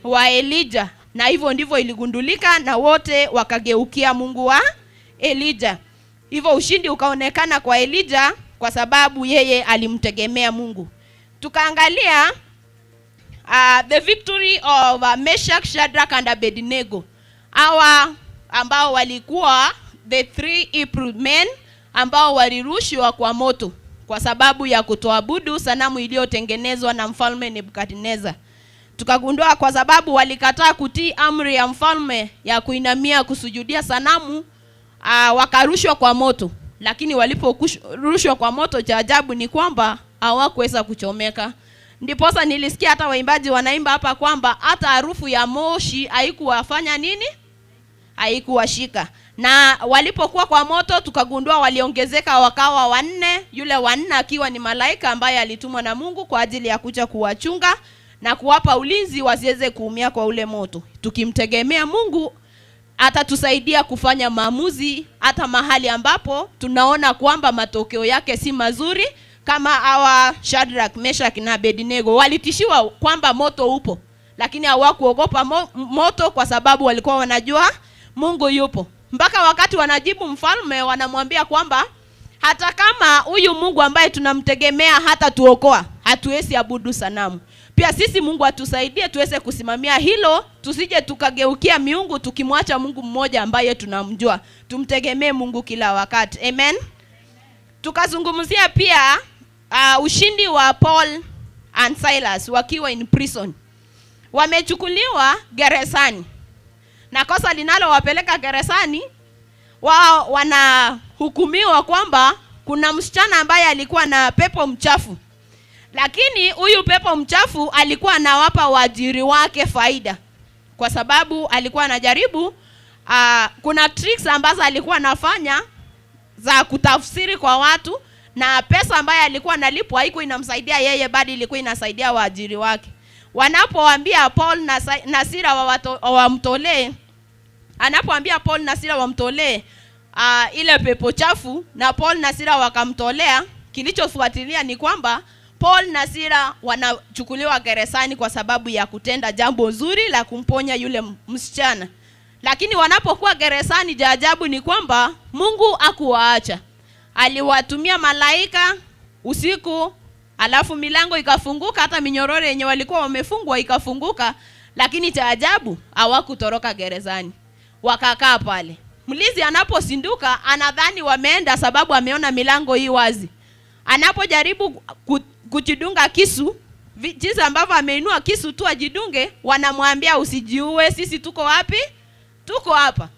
Wa Elijah. Na hivyo ndivyo iligundulika na wote wakageukia Mungu wa Elijah. Hivyo ushindi ukaonekana kwa Elijah kwa sababu yeye alimtegemea Mungu. Tukaangalia the victory of Meshach, Shadrach and Abednego. Hawa ambao walikuwa the three Hebrew men ambao walirushwa kwa moto kwa sababu ya kutoabudu sanamu iliyotengenezwa na mfalme Nebukadnezar. Tukagundua kwa sababu walikataa kutii amri ya mfalme ya kuinamia kusujudia sanamu, wakarushwa kwa moto. Lakini waliporushwa kwa moto, cha ajabu ni kwamba hawakuweza kuchomeka. Ndiposa nilisikia hata waimbaji wanaimba hapa kwamba hata harufu ya moshi haikuwafanya nini? Haikuwashika. Na walipokuwa kwa moto tukagundua waliongezeka wakawa wanne, yule wanne akiwa ni malaika ambaye alitumwa na Mungu kwa ajili ya kuja kuwachunga na kuwapa ulinzi wasiweze kuumia kwa ule moto. Tukimtegemea Mungu atatusaidia kufanya maamuzi hata mahali ambapo tunaona kwamba matokeo yake si mazuri, kama hawa Shadrach, Meshach na Abednego walitishiwa kwamba moto upo, lakini hawakuogopa moto kwa sababu walikuwa wanajua Mungu yupo. Mpaka wakati wanajibu mfalme wanamwambia kwamba hata kama huyu Mungu ambaye tunamtegemea hata tuokoa, hatuwezi abudu sanamu. Pia sisi Mungu atusaidie tuweze kusimamia hilo, tusije tukageukia miungu tukimwacha Mungu mmoja ambaye tunamjua. Tumtegemee Mungu kila wakati. Amen. Tukazungumzia pia ushindi wa Paul and Silas wakiwa in prison. Wamechukuliwa gerezani. Na kosa linalowapeleka gerezani, wao wanahukumiwa kwamba kuna msichana ambaye alikuwa na pepo mchafu. Lakini huyu pepo mchafu alikuwa anawapa waajiri wake faida, kwa sababu alikuwa anajaribu kuna tricks ambazo alikuwa anafanya za kutafsiri kwa watu, na pesa ambayo alikuwa analipwa haikuwa inamsaidia yeye, bali ilikuwa inasaidia waajiri wake. Wanapoambia Paul na Sila wamtolee, anapoambia Paul na Sila wamtolee ile pepo chafu, na Paul na Sila wakamtolea, kilichofuatilia ni kwamba Paul na Sila wanachukuliwa gerezani kwa sababu ya kutenda jambo zuri la kumponya yule msichana. Lakini wanapokuwa gerezani, cha ajabu ni kwamba Mungu hakuwaacha. Aliwatumia malaika usiku, alafu milango ikafunguka, hata minyororo yenye walikuwa wamefungwa ikafunguka. Lakini cha ajabu hawakutoroka gerezani, wakakaa pale. Mlinzi anaposinduka anadhani wameenda, sababu ameona milango hii wazi. Anapojaribu kujidunga kisu, jinsi ambavyo ameinua kisu tu ajidunge, wanamwambia usijiue, sisi tuko wapi? Tuko hapa.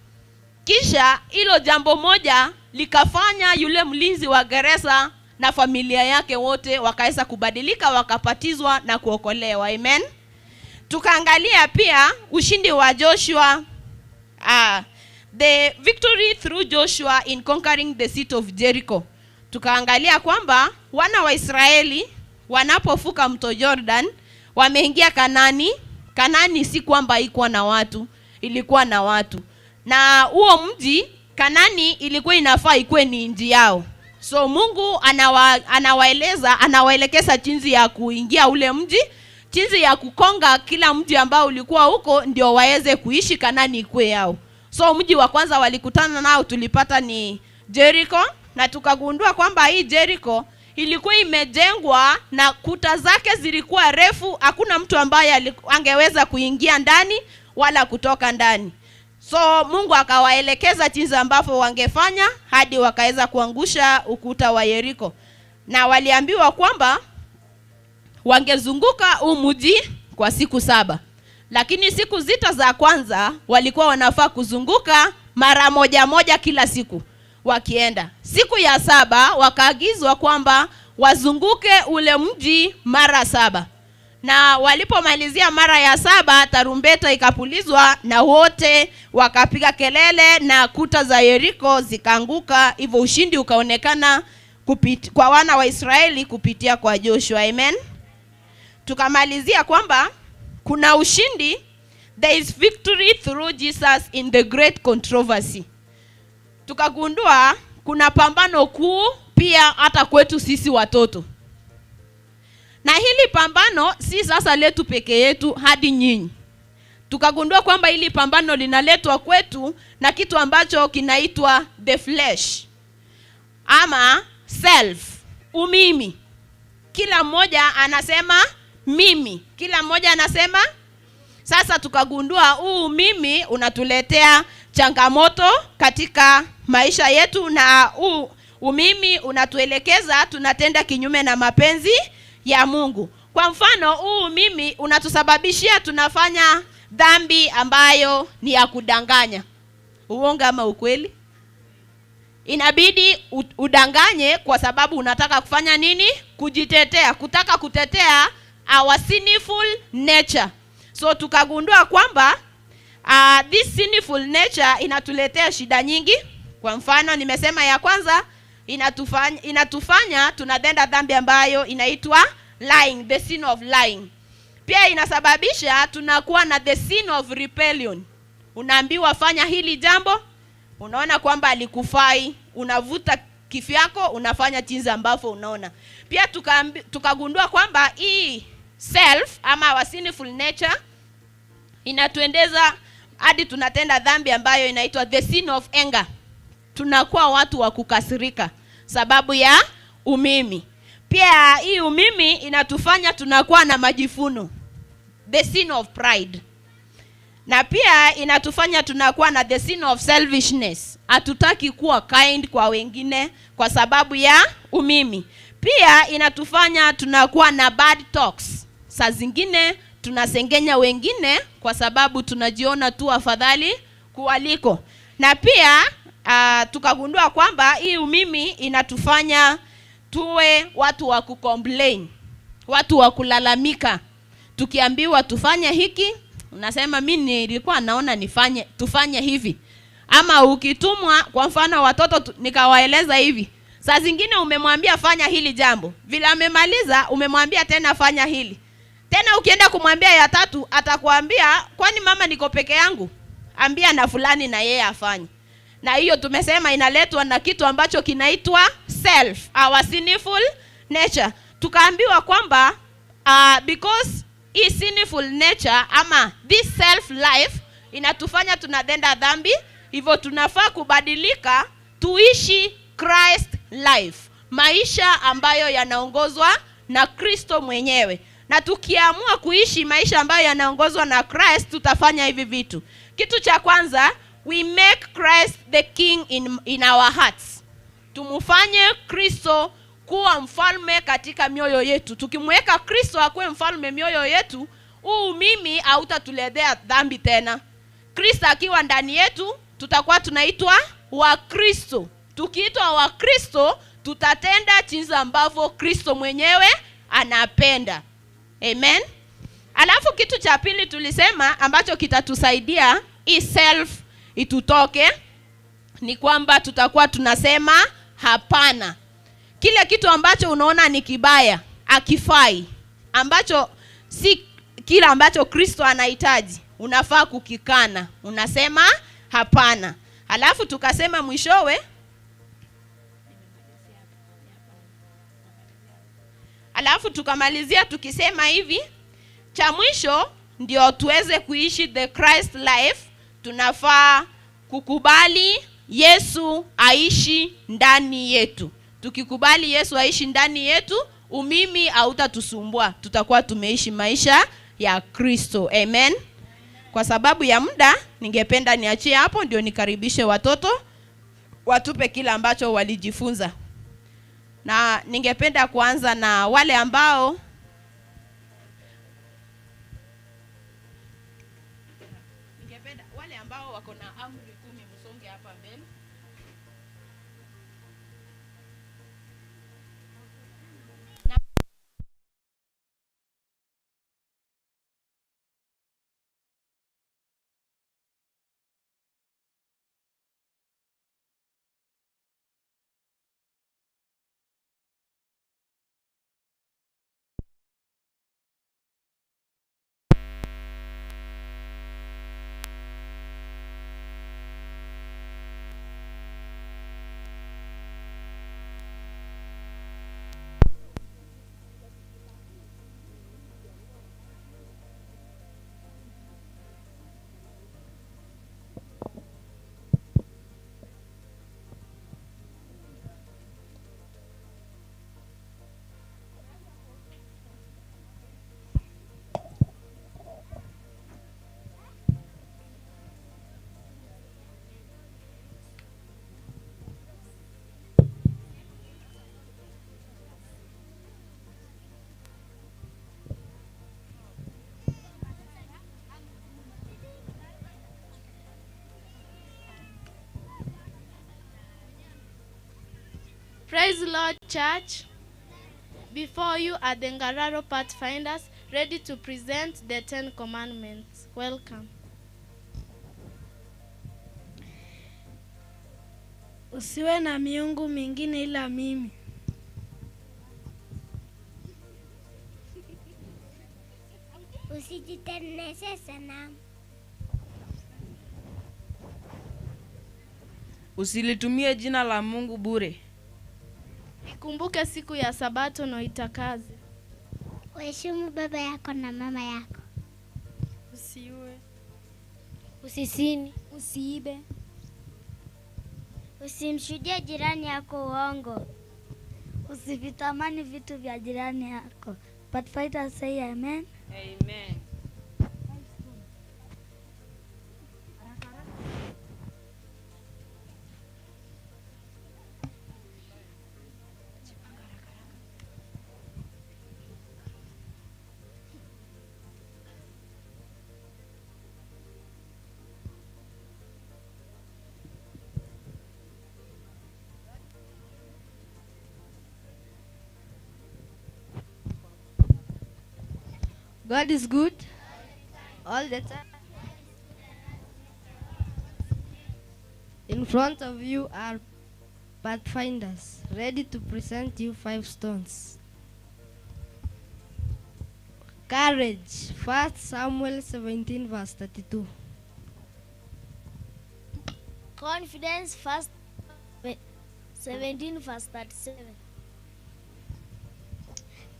Kisha hilo jambo moja likafanya yule mlinzi wa gereza na familia yake wote wakaweza kubadilika, wakapatizwa na kuokolewa. Amen. Tukaangalia pia ushindi wa Joshua, the victory through Joshua in conquering the city of Jericho. Tukaangalia kwamba wana wa Israeli wanapovuka mto Jordan wameingia Kanani. Kanani si kwamba haikuwa na watu, ilikuwa na watu. Na huo mji Kanani ilikuwa inafaa ikuwe ni nchi yao. So Mungu anawaeleza, anawaelekeza jinsi ya kuingia ule mji, jinsi ya kukonga kila mji ambao ulikuwa huko ndio waweze kuishi Kanani ikuwe yao. So mji wa kwanza walikutana nao tulipata ni Jericho, na tukagundua kwamba hii Jericho ilikuwa imejengwa na kuta zake zilikuwa refu, hakuna mtu ambaye angeweza kuingia ndani wala kutoka ndani. So Mungu akawaelekeza jinsi ambavyo wangefanya hadi wakaweza kuangusha ukuta wa Yeriko. Na waliambiwa kwamba wangezunguka huu mji kwa siku 7. Lakini siku 6 za kwanza walikuwa wanafaa kuzunguka mara moja moja kila siku wakienda. Siku ya 7 wakaagizwa kwamba wazunguke ule mji mara 7. Na walipomalizia mara ya 7, tarumbeta ikapulizwa na wote wakapiga kelele na kuta za Yeriko zikaanguka. Hivyo ushindi ukaonekana kwa wana wa Israeli kupitia kwa Joshua. Amen. Tukamalizia kwamba kuna ushindi, there is victory through Jesus in the great controversy. Tukagundua kuna pambano kuu pia hata kwetu sisi watoto. Na hili pambano si sasa letu peke yetu, hadi nyinyi. Tukagundua kwamba hili pambano linaletwa kwetu na kitu ambacho kinaitwa the flesh ama self, umimi. Kila mmoja anasema mimi, kila mmoja anasema. Sasa tukagundua huu mimi unatuletea changamoto katika maisha yetu, na huu umimi unatuelekeza tunatenda kinyume na mapenzi ya Mungu. Kwa mfano, huu mimi unatusababishia tunafanya dhambi ambayo ni ya kudanganya. Uongo ama ukweli? Inabidi udanganye kwa sababu unataka kufanya nini? Kujitetea, kutaka kutetea our sinful nature. So tukagundua kwamba this sinful nature inatuletea shida nyingi. Kwa mfano, nimesema ya kwanza inatufanya tunatenda dhambi ambayo inaitwa lying, the sin of lying. Pia inasababisha tunakuwa na the sin of rebellion. Unaambiwa fanya hili jambo, unaona kwamba alikufai, unavuta kifyako, unafanya jinsi ambavyo unaona. Pia tukagundua kwamba hii self ama our sinful nature inatuendeza hadi tunatenda dhambi ambayo inaitwa the sin of anger. Tunakuwa watu wa kukasirika sababu ya umimi. Pia hii umimi inatufanya tunakuwa na majifuno, the sin of pride. Na pia inatufanya tunakuwa na the sin of selfishness. Hatutaki kuwa kind kwa wengine kwa sababu ya umimi. Pia inatufanya tunakuwa na bad talks. Saa zingine tunasengenya wengine kwa sababu tunajiona tu afadhali kuwaliko. Na pia tukagundua kwamba hii umimi inatufanya tuwe watu wa kucomplain, watu wa kulalamika. Tukiambiwa tufanye hiki, unasema mimi nilikuwa naona tufanye hivi. Ama ukitumwa, kwa mfano watoto nikawaeleza hivi. Saa zingine umemwambia fanya hili jambo, vile amemaliza umemwambia tena fanya hili. Tena ukienda kumwambia ya tatu atakwambia kwani mama niko peke yangu? Ambia na fulani na yeye afanye. Na hiyo tumesema inaletwa na kitu ambacho kinaitwa self, our sinful nature. Tukaambiwa kwamba because hii sinful nature ama this self life inatufanya tunatenda dhambi, hivyo tunafaa kubadilika tuishi Christ life, maisha ambayo yanaongozwa na Kristo mwenyewe. Na tukiamua kuishi maisha ambayo yanaongozwa na Christ, tutafanya hivi vitu. Kitu cha kwanza, we make Christ the king in our hearts. Tumufanye Kristo kuwa mfalme katika mioyo yetu. Tukimweka Kristo akuwe mfalme mioyo yetu, huu mimi hautatuletea dhambi tena. Kristo akiwa ndani yetu, tutakuwa tunaitwa Wakristo. Tukiitwa Wakristo, tutatenda jinsi ambavyo Kristo mwenyewe anapenda. Amen. Alafu kitu cha pili tulisema ambacho kitatusaidia hii self itutoke ni kwamba tutakuwa tunasema hapana. Kile kitu ambacho unaona ni kibaya, akifai, ambacho si kile ambacho Kristo anahitaji, unafaa kukikana, unasema hapana. Alafu tukasema mwishowe, alafu tukamalizia tukisema hivi, cha mwisho ndio tuweze kuishi the Christ life, tunafaa Kukubali Yesu aishi ndani yetu. Tukikubali Yesu aishi ndani yetu, umimi hautatusumbua. Tutakuwa tumeishi maisha ya Kristo. Amen. Kwa sababu ya muda, ningependa niachie hapo ndio nikaribishe watoto watupe kila ambacho walijifunza. Na ningependa kuanza na wale ambao wako na amri 10, msonge hapa mbele. Praise the Lord, Church. Before you are the Ngararo Pathfinders, ready to present the 10 Commandments. Welcome. Usiwe na miungu mingine ila mimi. Usijitengeneze sanamu. Usilitumie jina la Mungu bure. Ikumbuke siku ya Sabato na uitakaze. Uheshimu baba yako na mama yako. Usiue. Usisini. Usiibe. Usimshuhudie jirani yako uongo. Usivitamani vitu vya jirani yako. But fighters say amen. Amen. God is good all the time. In front of you are pathfinders, ready to present you 5 stones. Courage, 1 Samuel 17 verse 32. Confidence, 1 17 verse 37.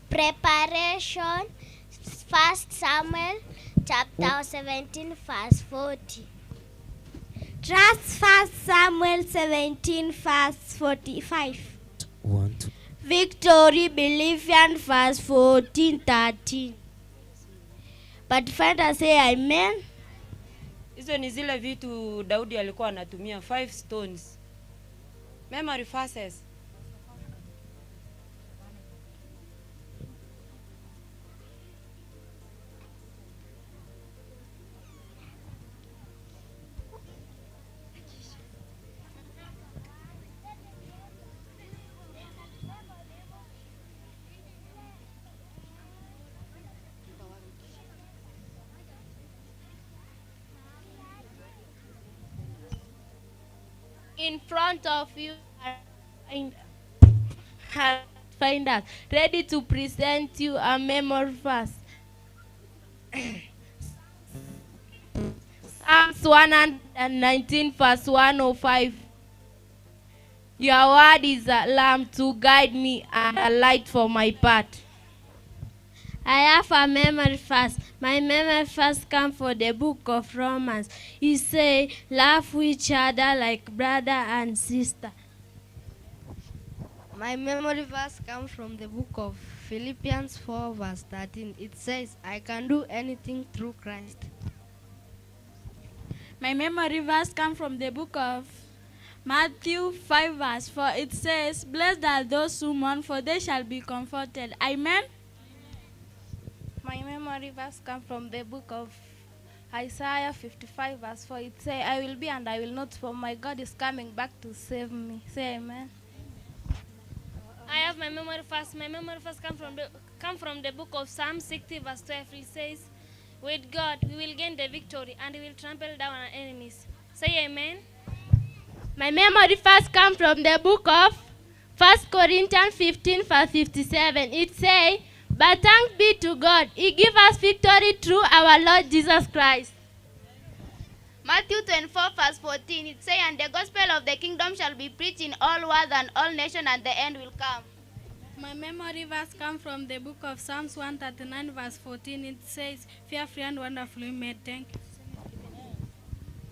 Preparation, 1 Samuel chapter 17 verse 40. Trust, 1 Samuel 17 verse 45. 1, 2. Victory, Believing verse 14, 13. But find say amen. Hizo ni zile vitu Daudi alikuwa anatumia, 5 stones. Memory verses. In front of you are finders, ready to present you a memory verse. Psalms 119 verse 105. Your word is a lamp to guide me and a light for my path. I have a memory verse. My memory first come for the book of Romans. He say, love each other like brother and sister. My memory verse comes from the book of Philippians 4 verse 13. It says, I can do anything through Christ. My memory verse comes from the book of Matthew 5 verse 4. It says, Blessed are those who mourn, for they shall be comforted. Amen. My memory verse comes from the book of Isaiah 55 verse 4. It says, I will be and I will not, for my God is coming back to save me. Say amen. I have my memory verse. My memory verse come from the book of Psalm 60 verse 12. It says, with God we will gain the victory and we will trample down our enemies. Say amen. My memory verse comes from the book of 1 Corinthians 15 verse 57. It says, But thanks be to God, He gives us victory through our Lord Jesus Christ. Matthew 24 verse 14, it says, And the gospel of the kingdom shall be preached in all world and all nations, and the end will come. My memory verse comes from the book of Psalms 139 verse 14. It says, Fearfully and wonderfully made. Thank you.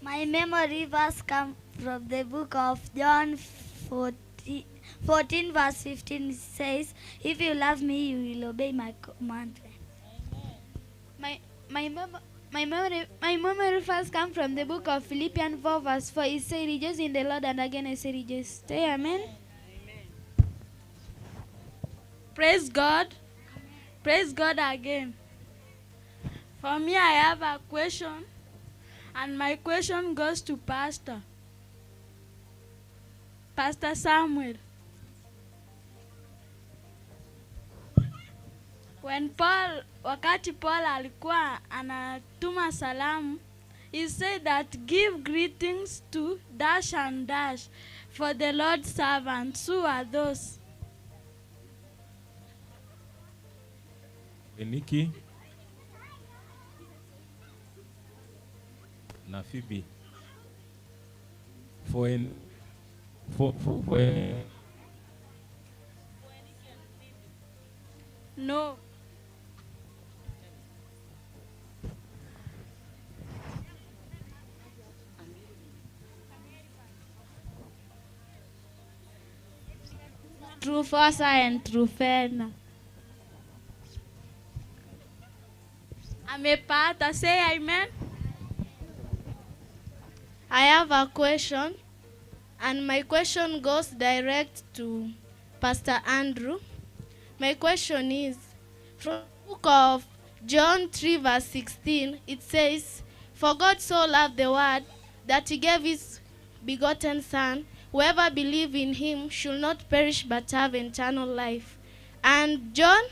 My memory verse comes from the book of John 14 verse 15. It says, If you love me, you will obey my commandments. My memory verse comes from the book of Philippians 4 verse 4. It says, Rejoice in the Lord, and again I say rejoice. Say amen. Amen. Praise God. Praise God again. For me, I have a question, and my question goes to Pastor. Pastor Samuel. When Paul, wakati Paul alikuwa anatuma salamu, he said that give greetings to dash and dash for the Lord's servants. Who are those? Eniki na Phoebe. For No. Trufosa and Trufena. Amepata. Say amen. I have a question, and my question goes direct to Pastor Andrew. My question is, from the book of John 3 verse 16, it says, For God so loved the world that he gave his begotten Son, whoever believes in him should not perish but have eternal life. And John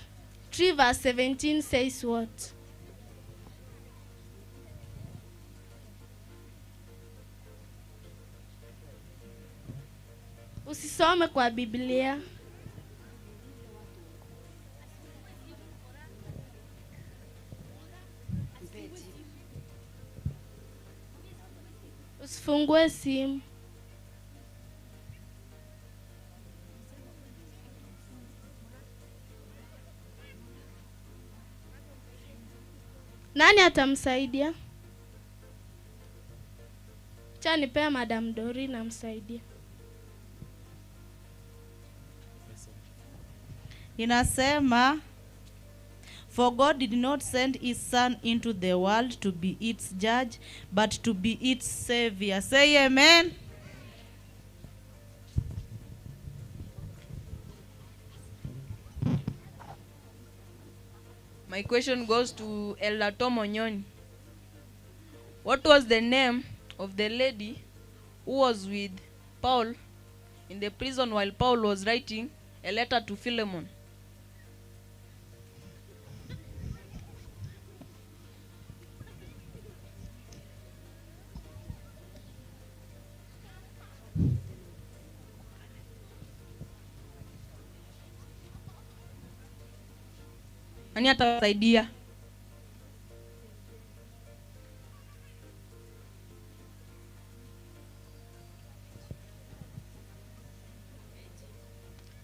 3 verse 17 says what? Usisome kwa Biblia. Usifungue simu. Nani atamsaidia? Cha nipea Madam Dori namsaidia. Inasema, For God did not send his son into the world to be its judge, but to be its savior. Say amen. My question goes to Elder Tom Onyoni. What was the name of the lady who was with Paul in the prison while Paul was writing a letter to Philemon? Nani atasaidia?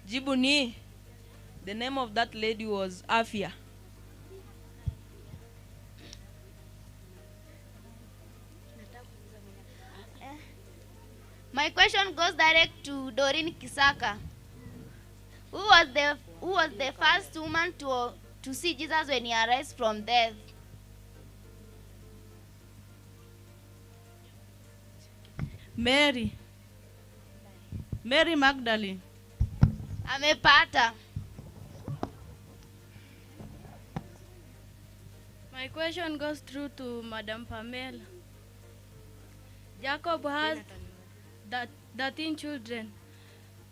Jibu ni, the name of that lady was Afia. My question goes direct to Doreen Kisaka. Who was the first woman to see Jesus when he arose from death? Mary. Mary Magdalene. Amepata. My question goes through to Madam Pamela. Jacob has 13 children,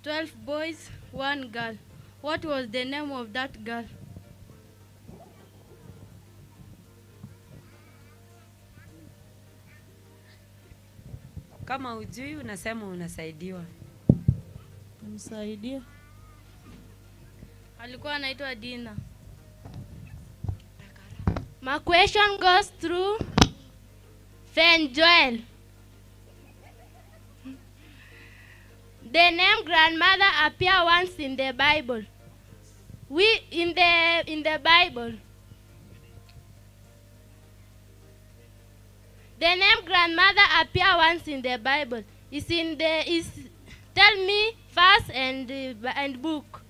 12 boys, 1 girl. What was the name of that girl? Kama hujui unasema unasaidiwa. Msaidie. Alikuwa anaitwa Dina. My question goes through Fen Joel. The name grandmother appear once in the Bible. We in the Bible. The name grandmother appear once in the Bible. Is in the is tell me verse and book.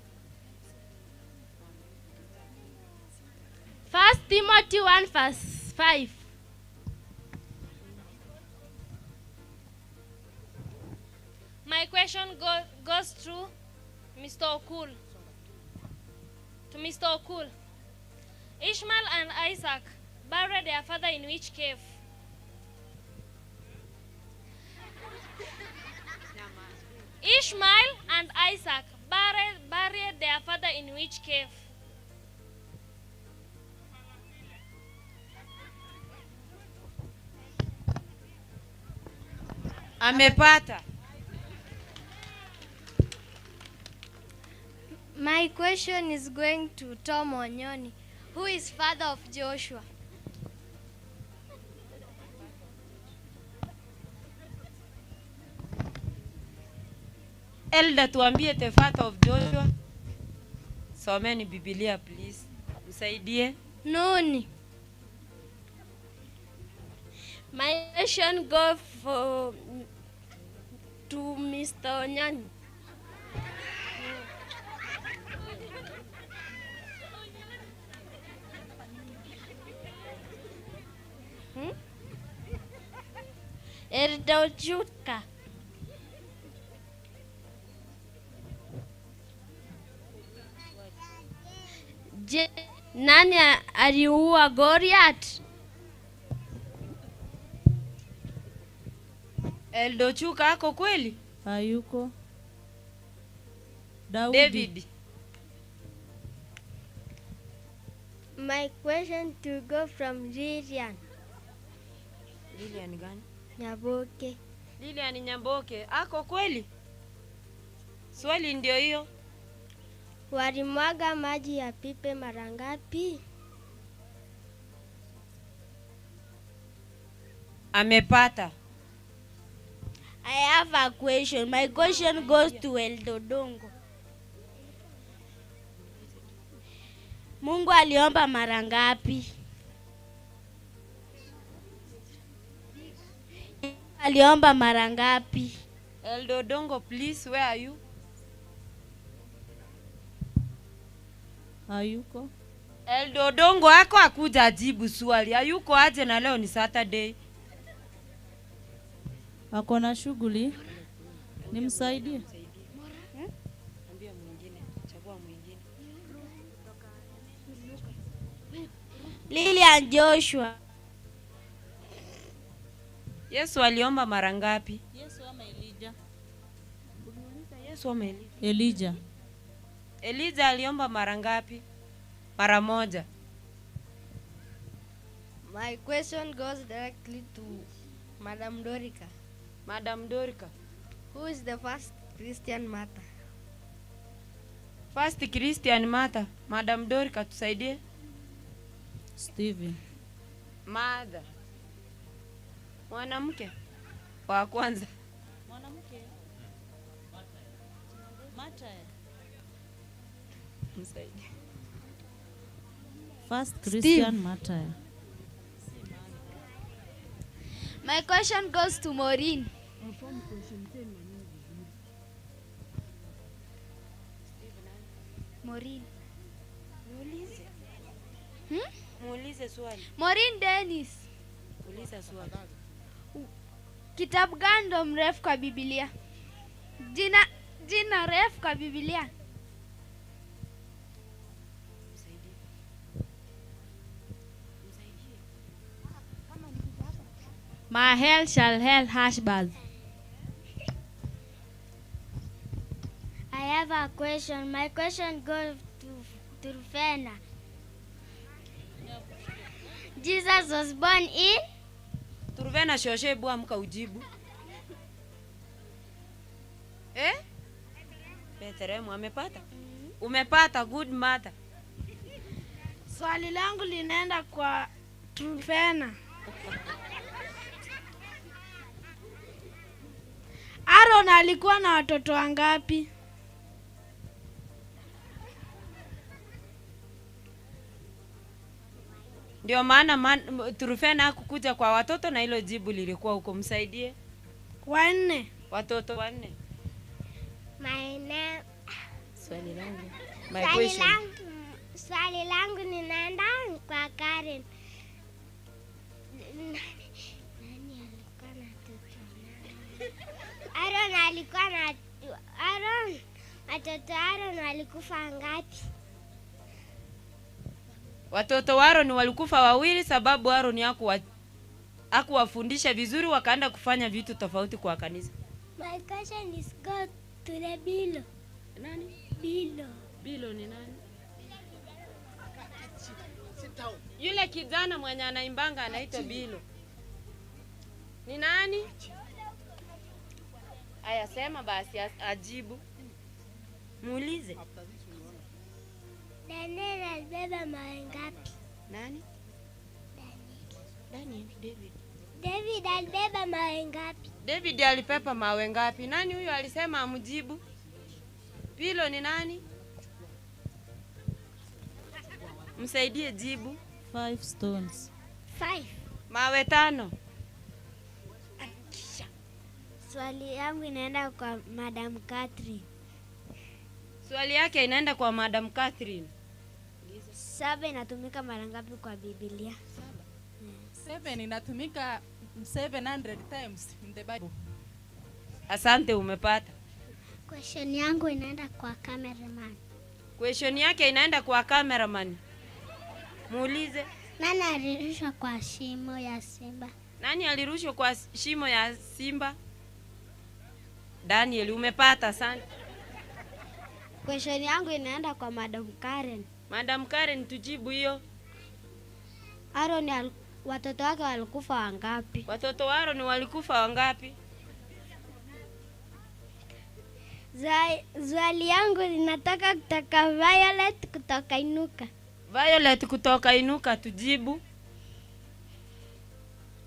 1 Timothy 1 verse 5. My question goes through Mr. Okul. To Mr. Okul. Ishmael and Isaac buried their father in which cave? Ishmael and Isaac buried their father in which cave? Amepata. My question is going to Tom Onyoni, who is father of Joshua. Elder, tuambie the father of Joshua. Someni Biblia please. Msaidie. Nuni. My question goes to Mr. Onyani. Erdojuka. Je, nani aliua Goliath? Eldochuka ako kweli? Hayuko. Daudi. David. My question to go from Lilian. Lilian gani? Nyaboke. Lilian Nyaboke ako kweli? Swali ndio hiyo. Walimwaga maji ya pipe mara ngapi? Amepata. I have a question. My question goes to Eldodongo. Mungu aliomba mara ngapi? Aliomba mara ngapi? Eldodongo, please, where are you? Hayuko. Eldodongo ako akuja ajibu swali. Hayuko aje na leo ni Saturday. Ako na shughuli. Nimsaidie. Ambia mwingine, chagua mwingine. Lilian Joshua. Yesu aliomba mara ngapi? Yesu ama Elijah? Yesu ama Elijah? Elijah. Elijah aliomba mara ngapi? Mara moja. My question goes directly to Madam Dorica. Madam Dorica. Who is the first Christian martyr? First Christian martyr. Madam Dorica, tusaidie. Stephen. Mother. Mwanamke wa kwanza. Mwanamke. Martyr. Msaidie. First Christian martyr. My question goes to Maureen. Maureen. Muulize. Muulize swali. Maureen Dennis. Uliza swali. Kitabu gani ndo mrefu kwa Biblia? Jina refu kwa Biblia. My hell shall hell hash buzz. I have a question. My question goes to Rufena. Jesus was born in? Turvena shoshe, hebu amka ujibu. Eh? Bethlehem amepata? Umepata, good mother. Swali langu linaenda kwa Trufena. Aaron alikuwa na watoto wangapi? Ndio maana Trufena hakukuja kwa watoto na hilo jibu lilikuwa huko. Msaidie. 4. Watoto 4. My name. Swali langu. My question. Swali langu ninaenda kwa Karen. Nani alikuwa na watoto? Aaron alikuwa na Aaron. Watoto Aaron walikufa ngapi? Watoto wa Aaron walikufa 2 sababu Aaron hakuwafundisha vizuri, wakaenda kufanya vitu tofauti kwa kanisa. My question is go to the Bilo. Nani? Bilo. Bilo ni nani? Yule kijana mwenye anaimbanga anaitwa Bilo. Ni nani? Aya, sema basi ajibu. Muulize. Daniel alibeba mawe ngapi? Nani? Daniel. David. David alibeba mawe ngapi? David alipepa mawe ngapi? Nani huyo alisema amjibu? Bilo ni nani? Msaidie jibu. 5 stones. 5. Mawe 5. Swali yangu inaenda kwa Madam Catherine. Swali yake inaenda kwa Madam Catherine. 7 inatumika mara ngapi kwa Biblia? 7 inatumika 700 times in the Bible. Asante, umepata. Question yangu inaenda kwa cameraman. Question yake inaenda kwa cameraman. Muulize. Nani alirushwa kwa shimo ya simba? Nani alirushwa kwa shimo ya simba? Daniel, umepata, asante. Question yangu inaenda kwa Madam Karen. Madam Karen, tujibu hiyo. Aaron watoto wake walikufa wangapi? Watoto wa Aaron walikufa wangapi? Swali yangu linataka kutoka Violet kutoka Inuka. Violet kutoka Inuka, tujibu.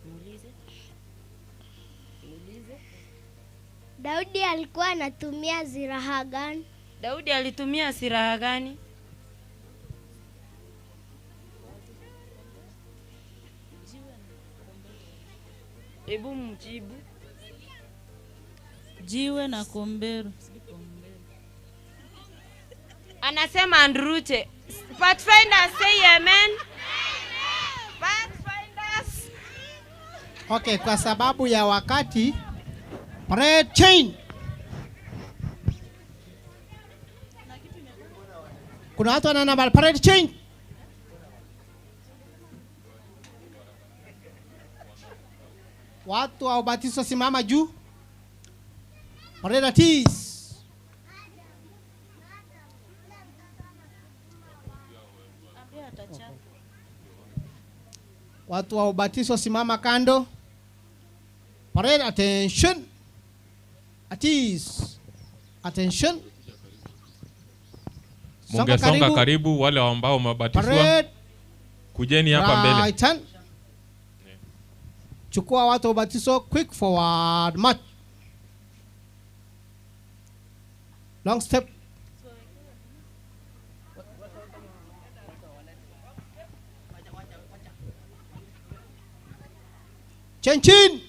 Muulize. Muulize. Daudi alikuwa anatumia silaha gani? Daudi alitumia silaha gani? Ebu mjibu. Jiwe na kombero. Anasema Andruche. Pathfinders say amen. Pathfinders. Okay, kwa sababu ya wakati, parade chain. Kuna watu wana namba parade chain. Watu wa ubatizo simama juu. Parade at ease. Watu wa ubatizo simama kando. Parade attention. At ease. Attention. Mungesonga karibu wale ambao wamebatizwa. Kujeni hapa mbele. Right hand. Chukua watu wa ubatizo, quick forward march. Long step. Chen chin.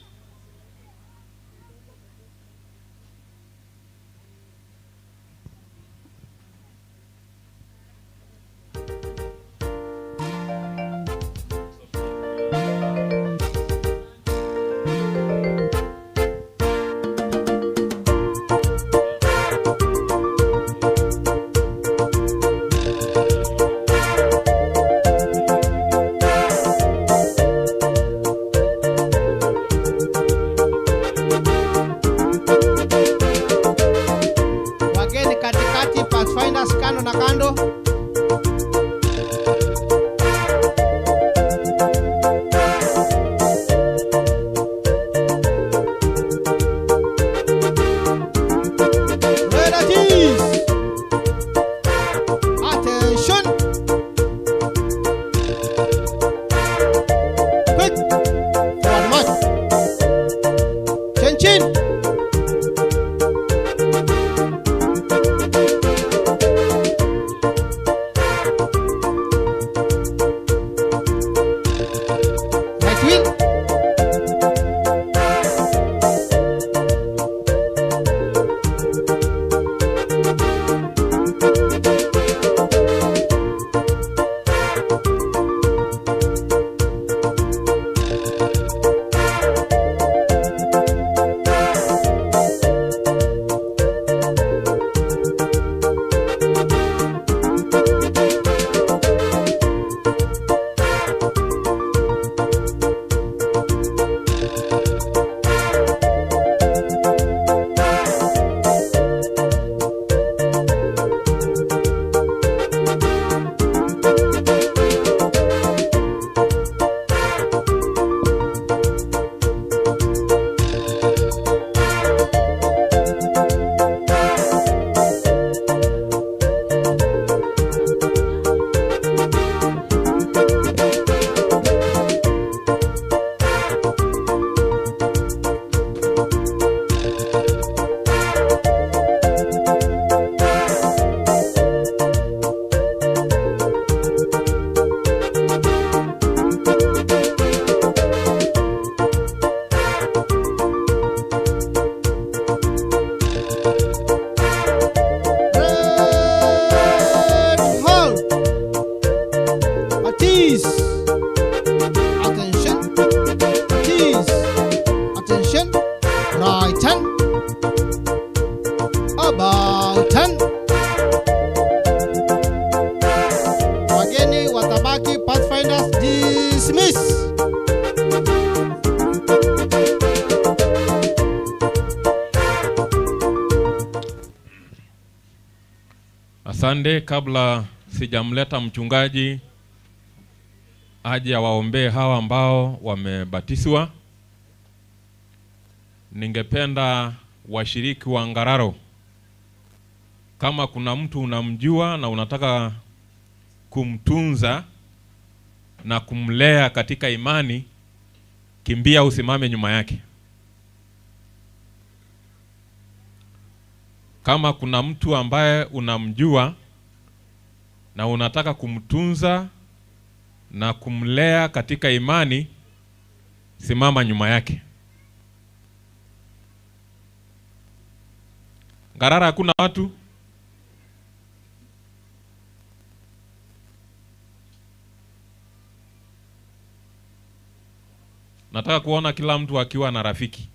Asante. Kabla sijamleta mchungaji aje awaombee hawa ambao wamebatizwa, ningependa washiriki wa Ngararo, kama kuna mtu unamjua na unataka kumtunza na kumlea katika imani, kimbia usimame nyuma yake. Kama kuna mtu ambaye unamjua na unataka kumtunza na kumlea katika imani, simama nyuma yake. Ngarara hakuna watu? Nataka kuona kila mtu akiwa na rafiki.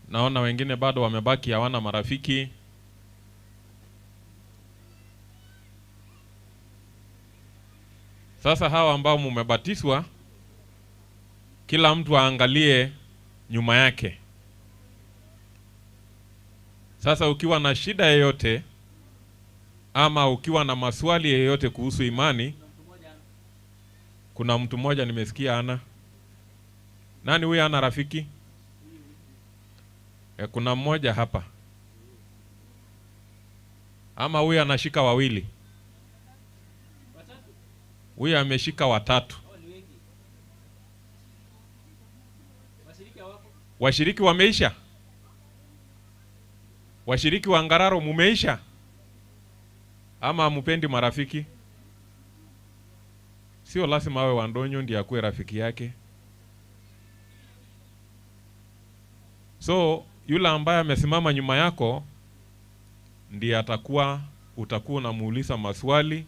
Naona wengine bado wamebaki hawana marafiki. Sasa hawa ambao mumebatizwa, kila mtu aangalie nyuma yake. Sasa ukiwa na shida yoyote ama ukiwa na maswali yoyote kuhusu imani, kuna mtu mmoja nimesikia ana. Nani huyu ana rafiki? Kuna mmoja hapa. Ama huyu anashika wawili. Huyu ameshika watatu. Washiriki wameisha? Washiriki wa Ngararo mumeisha? Ama hamupendi marafiki? Sio lazima awe Wandonyo ndiye akuwe rafiki yake. So yule ambaye amesimama nyuma yako ndiye atakuwa, utakuwa unamuuliza maswali,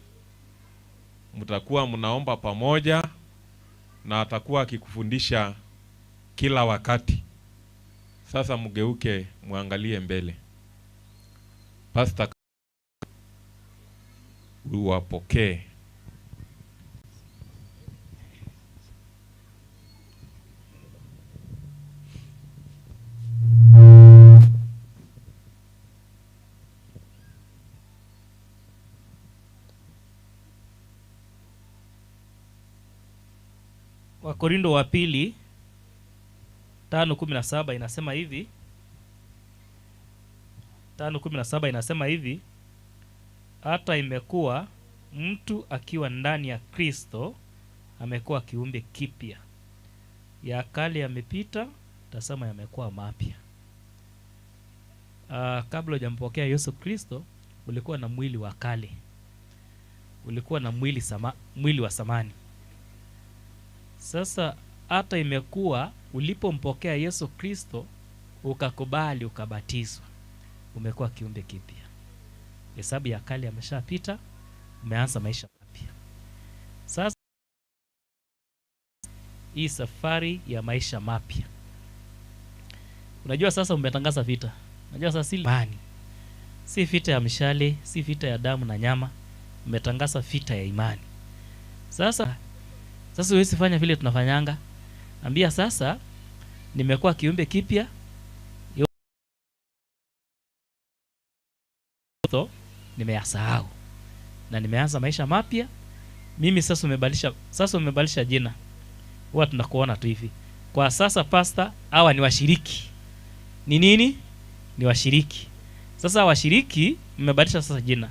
mtakuwa mnaomba pamoja, na atakuwa akikufundisha kila wakati. Sasa mgeuke muangalie mbele. Pastor, uwapokee. Wakorindo wa pili 5:17 inasema hivi. 5:17 inasema hivi: hata imekuwa mtu akiwa ndani ya Kristo amekuwa kiumbe kipya, ya kale yamepita, tazama yamekuwa mapya. Kabla hujampokea Yesu Kristo ulikuwa na mwili wa kale, ulikuwa na mwili wa samani. Sasa hata imekuwa ulipompokea Yesu Kristo ukakubali ukabatizwa, umekuwa kiumbe kipya. Hesabu ya kale yameshapita, umeanza maisha mapya. Sasa hii safari ya maisha mapya, unajua sasa umetangaza vita. Unajua sasa si imani, si vita ya mishale, si vita ya damu na nyama, umetangaza vita ya imani. Sasa huwezi fanya vile tunafanyanga. Ambia sasa nimekuwa kiumbe kipya, nimeyasahau na nimeanza maisha mapya. Mimi sasa umebadilisha jina. Huwa tunakuona tu hivi. Kwa sasa pastor, hawa ni washiriki. Ni nini? Ni washiriki. Sasa washiriki mmebadilisha sasa jina.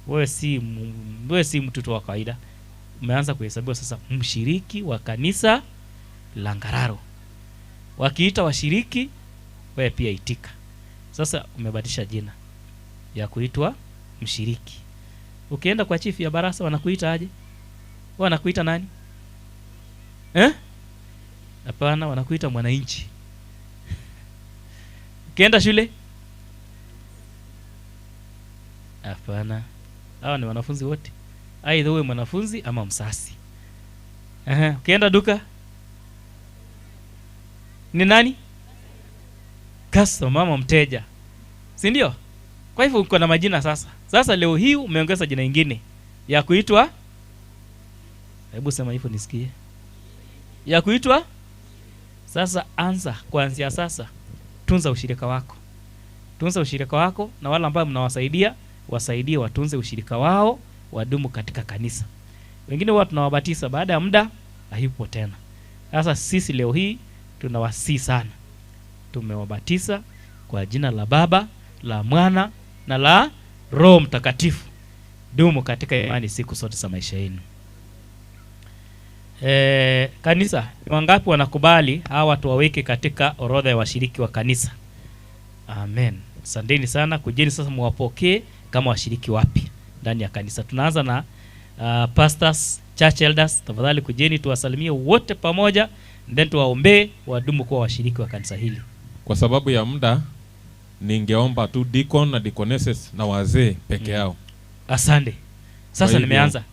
Wewe si mtoto wa kawaida. Umeanza kuhesabiwa sasa mshiriki wa kanisa la Ngararo. Wakiita washiriki, wewe pia itika. Sasa umebadilisha jina ya kuitwa mshiriki. Ukienda kwa chief ya barasa wanakuita aje? Wanakuita nani? Hapana, wanakuita mwananchi. Ukienda shule? Hapana. Hawa ni wanafunzi wote. Aidha uwe mwanafunzi ama msasi. Ukienda duka? Ni nani? Customer, mama mteja. Si ndio? Kwa hivyo uko na majina sasa. Sasa leo hii umeongeza jina ingine ya kuitwa, hebu sema hivyo nisikie. Ya kuitwa. Sasa anza kuanzia sasa, tunza ushirika wako. Tunza ushirika wako, na wale ambao mnawasaidia, wasaidie watunze ushirika wao, wadumu katika kanisa. Wengine huwa tunawabatiza baada ya muda hayupo tena. Sasa sisi leo hii tunawasihi sana. Tumewabatiza kwa jina la Baba, la Mwana na la Roho Mtakatifu. Dumu katika imani siku zote za maisha yenu. Kanisa, ni wangapi wanakubali hawa watu waweke katika orodha ya washiriki wa kanisa? Amen. Asanteni sana. Kujeni sasa muwapokee kama washiriki wapi ndani ya kanisa. Tunaanza na pastors, church elders. Tafadhali kujeni tuwasalimie wote pamoja, then tuwaombee wadumu kuwa washiriki wa kanisa hili. Kwa sababu ya muda ningeomba tu deacon na deaconesses na wazee peke yao. Asante. Sasa nimeanza.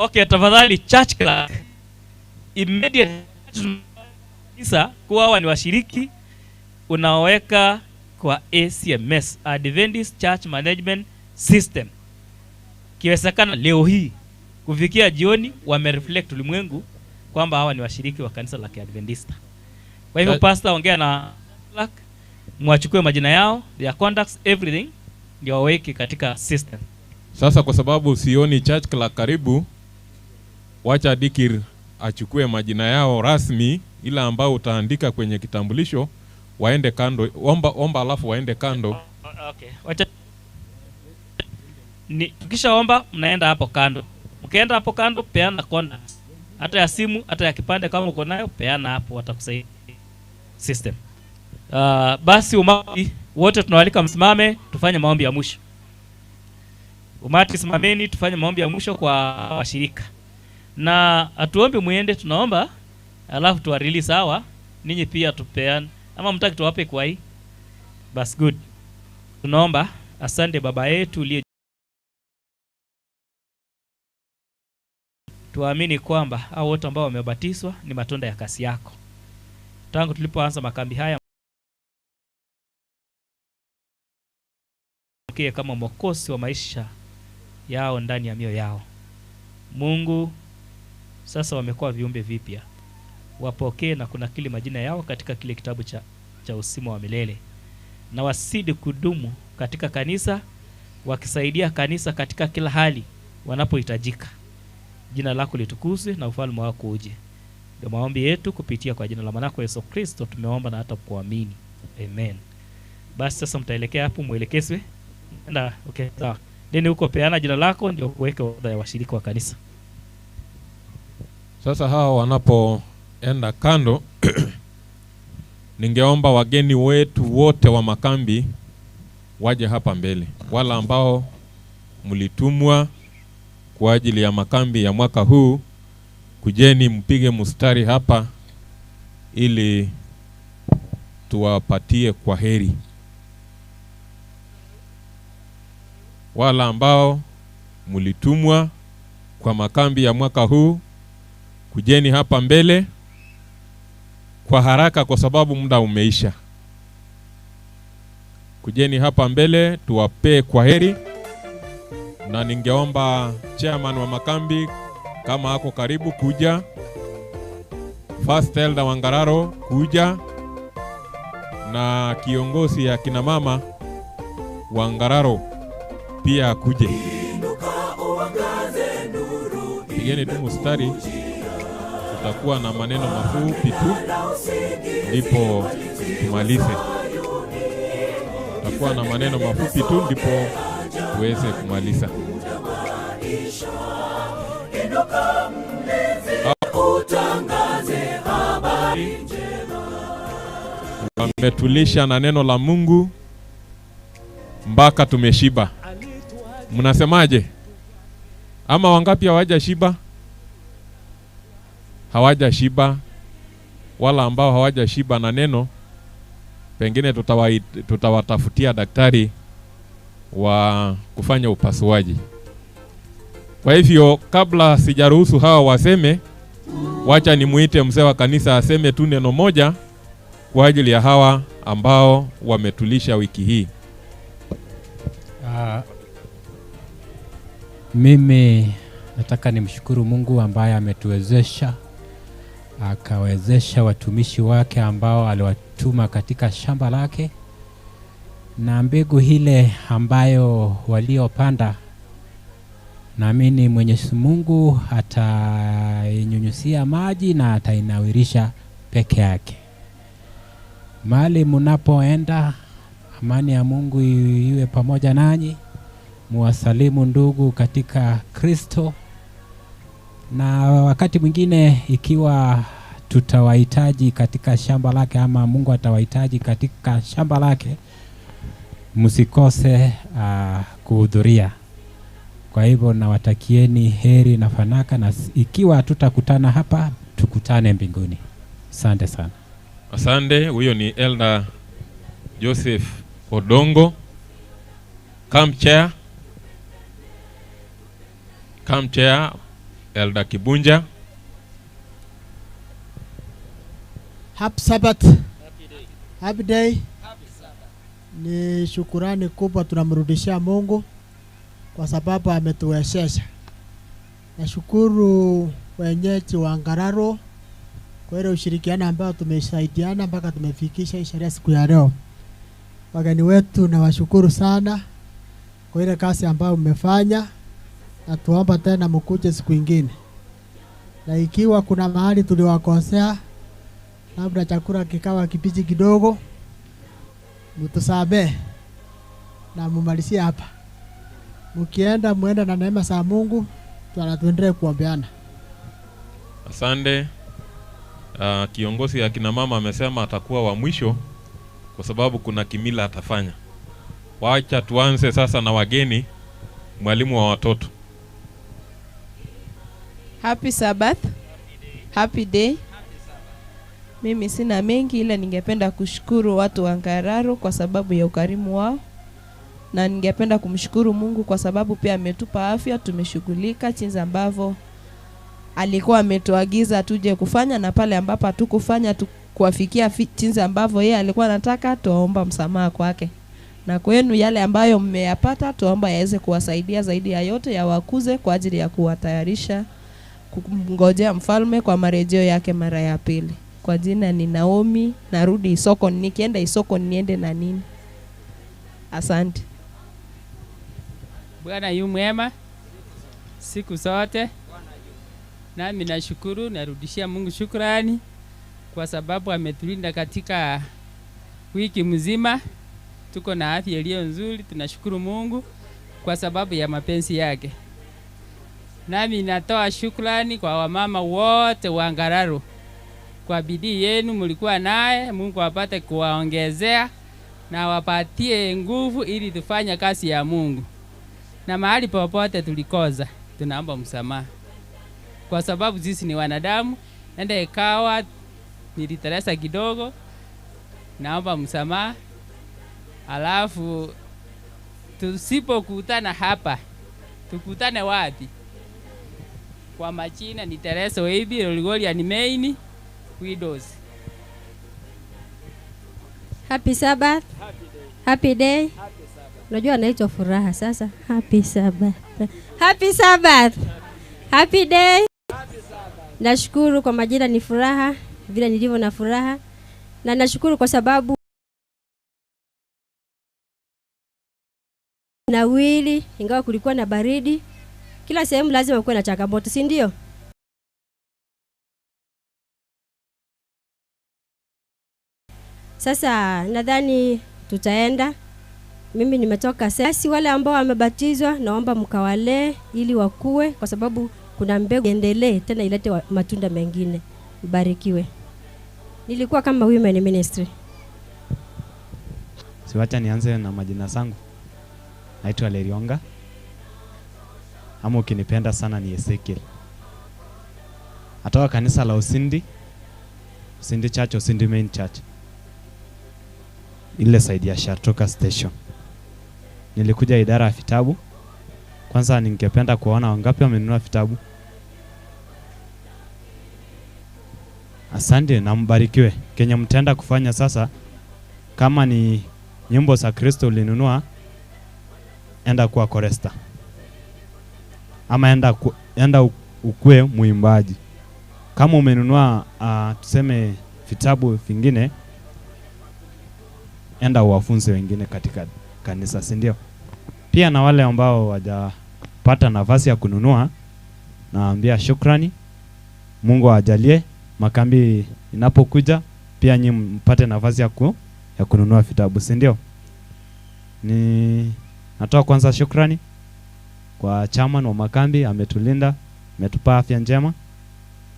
Okay, tafadhali church clerk, immediate kanisa kuwa hawa ni washiriki, unaweka kwa ACMS, Adventist Church Management System. Kiwezekana leo hii kufikia jioni wamereflect ulimwengu kwamba hawa ni washiriki wa kanisa la Kiadventista. Kwa hivyo pastor, ongea na clerk, mwachukue majina yao, their contacts, everything, ndio waweke katika system. Sasa kwa sababu sioni church clerk karibu, wacha Dikir achukue majina yao rasmi, ila ambao utaandika kwenye kitambulisho, waende kando, omba alafu waende kando. Okay. Wacha ni tukishaomba mnaenda hapo kando. Mkienda hapo kando peana contacts. Hata ya simu, hata ya kipande kama uko nayo peana hapo, watakusaidia system. Basi umati wote tunawalika msimame tufanye maombi ya mwisho. Umati simameni tufanye maombi ya mwisho kwa washirika. Na hatuombi muende, tunaomba alafu tuwa release hawa, ninyi pia tupeane. Ama mtaki tuwape kwa hii? Bas, good. Tunaomba. Asante Baba yetu uliye, tuamini kwamba hao wote ambao wamebatizwa ni matunda ya kasi yako. Tangu tulipoanza makambi haya, kama mwokozi wa maisha yao ndani ya mioyo yao. Mungu, sasa wamekuwa viumbe vipya. Wapokee na kunakili majina yao katika kile kitabu cha uzima wa milele. Na wasidi kudumu katika kanisa, wakisaidia kanisa katika kila hali wanapohitajika. Jina lako litukuzwe na ufalme wako uje. Ndio maombi yetu kupitia kwa jina la mwanako Yesu Kristo tumeomba na hata kuamini. Amen. Basi sasa mtaelekea hapo muelekezwe. Na okay, sawa. Deni huko peana jina lako ndio kuweke orodha ya washiriki wa kanisa. Sasa hawa wanapoenda kando ningeomba wageni wetu wote wa makambi waje hapa mbele. Wala ambao mlitumwa kwa ajili ya makambi ya mwaka huu, kujeni mpige mstari hapa ili tuwapatie kwa heri. Wala ambao mlitumwa kwa makambi ya mwaka huu, kujeni hapa mbele kwa haraka kwa sababu muda umeisha. Kujeni hapa mbele tuwapee kwa heri. Na ningeomba chairman wa makambi kama ako karibu kuja, First Elder Wangararo kuja, na kiongozi ya kina mama Wangararo pia kuje. Pigeni tu mstari, tutakuwa na maneno mafupi tu ndipo tumalize. Tutakuwa na maneno mafupi tu ndipo tuweze kumaliza. Wametulisha na neno la Mungu mpaka tumeshiba. Mnasemaje? Ama wangapi hawajashiba? Hawajashiba. Wala ambao hawajashiba na neno, pengine tutawatafutia daktari wa kufanya upasuaji. Kwa hivyo kabla sijaruhusu hawa waseme, wacha nimuite mzee wa kanisa aseme tu neno moja kwa ajili ya hawa ambao wametulisha wiki hii. Mimi nataka nimshukuru Mungu ambaye ametuwezesha, akawezesha watumishi wake ambao aliwatuma katika shamba lake, na mbegu ile ambayo waliopanda, naamini Mwenyezi Mungu atainyunyusia maji na atainawirisha peke yake. Mahali mnapoenda, amani ya Mungu iwe pamoja nanyi. Muwasalimu ndugu katika Kristo. Na wakati mwingine ikiwa tutawahitaji katika shamba lake, ama Mungu atawahitaji katika shamba lake, msikose kuhudhuria. Kwa hivyo nawatakieni heri na fanaka, na ikiwa tutakutana hapa, tukutane mbinguni. Asante sana. Asante. Huyo ni Elder Joseph Odongo, camp chair. Camp chair Elder Kibunja. Happy Sabbath. Happy day. Ni shukurani kubwa tunamrudishia Mungu kwa sababu ametuwezesha. Nashukuru wenyeji wa Ngararo kwa ile ushirikiano ambao tumesaidiana mpaka tumefikisha sherehe siku ya leo. Wageni wetu nawashukuru sana kwa ile kazi ambayo mmefanya, na tuomba tena mkuje siku nyingine. Na ikiwa kuna mahali tuliwakosea, labda chakula kikawa kibichi kidogo, mtusamehe na mumalizie hapa. Mkienda muenda na neema za Mungu, tuendelee kuombeana. Asante. Kiongozi ya kina mama amesema atakuwa wa mwisho kwa sababu kuna kimila atafanya. Wacha tuanze sasa na wageni, mwalimu wa watoto. Happy Sabbath. Happy day. Mimi sina mengi, ila ningependa kushukuru watu wa Ngararo kwa sababu ya ukarimu wao. Na ningependa kumshukuru Mungu kwa sababu pia ametupa afya, tumeshughulika jinsi ambavyo alikuwa ametuagiza tuje kufanya, na pale ambapo hatukufanya kuwafikia jinsi ambavyo yeye alikuwa anataka, tuomba msamaha kwake. Na kwenu yale ambayo mmeyapata, tuomba yaweze kuwasaidia zaidi ya yote, yawakuze kwa ajili ya kuwatayarisha kumngojea mfalme kwa marejeo yake mara ya pili. Kwa jina ni Naomi, narudi Isoko, nikienda Isoko niende na nini? Asante. Bwana yu mwema siku zote. Nami nashukuru, narudishia Mungu shukrani kwa sababu ametulinda katika wiki mzima. Tuko na afya iliyo nzuri, tunashukuru Mungu kwa sababu ya mapenzi yake. Nami natoa shukrani kwa wamama wote wa Ngararo kwa bidii yenu mlikuwa naye. Mungu apate kuwaongezea na wapatie nguvu ili tufanye kazi ya Mungu. Na mahali popote tulikoza, tunaomba msamaha kwa sababu sisi ni wanadamu. Enda ikawa niliteresa kidogo, naomba msamaha. Alafu tusipokutana hapa, tukutane wapi? Kwa majina ni Teresa Weibi, Loligolia ni Maini, Widows. Happy Sabbath. Happy day. Happy day. Unajua anaitwa Furaha sasa. Happy Sabbath. Happy Sabbath. Happy day. Nashukuru kwa majina ni Furaha, vile nilivyo na furaha. Na nashukuru kwa sababu nawili, ingawa kulikuwa na baridi. Kila sehemu lazima kuwe na changamoto, si ndio? Sasa nadhani tutaenda. Mimi nimetoka sasa. Wale ambao wamebatizwa naomba mkawalee ili wakue, kwa sababu kuna mbegu endelee tena ilete matunda mengine. Mbarikiwe. Nilikuwa kama women ministry. Siwacha nianze na majina zangu. Naitwa Lerionga. Ama ukinipenda sana ni Ezekiel. Natoka kanisa la Usindi. Usindi Church, Usindi Main Church. Ile side ya Shartoka Station. Nilikuja idara ya vitabu. Kwanza ningependa kuona wangapi wamenunua vitabu. Asante na mbarikiwe. Kenye mtaenda kufanya sasa, kama ni nyimbo za Kristo ulinunua, enda kuwa chorister. Ama enda ukue muimbaji. Kama umenunua tuseme vitabu vingine, enda uwafunze wengine katika kanisa, si ndio? Pia na wale ambao hawajapata nafasi ya kununua, naambia shukrani. Mungu awajalie makambi inapokuja pia nyinyi mpate nafasi ya kununua vitabu, si ndio? Ni natoa kwanza shukrani kwa chairman wa makambi, ametulinda, ametupa afya njema,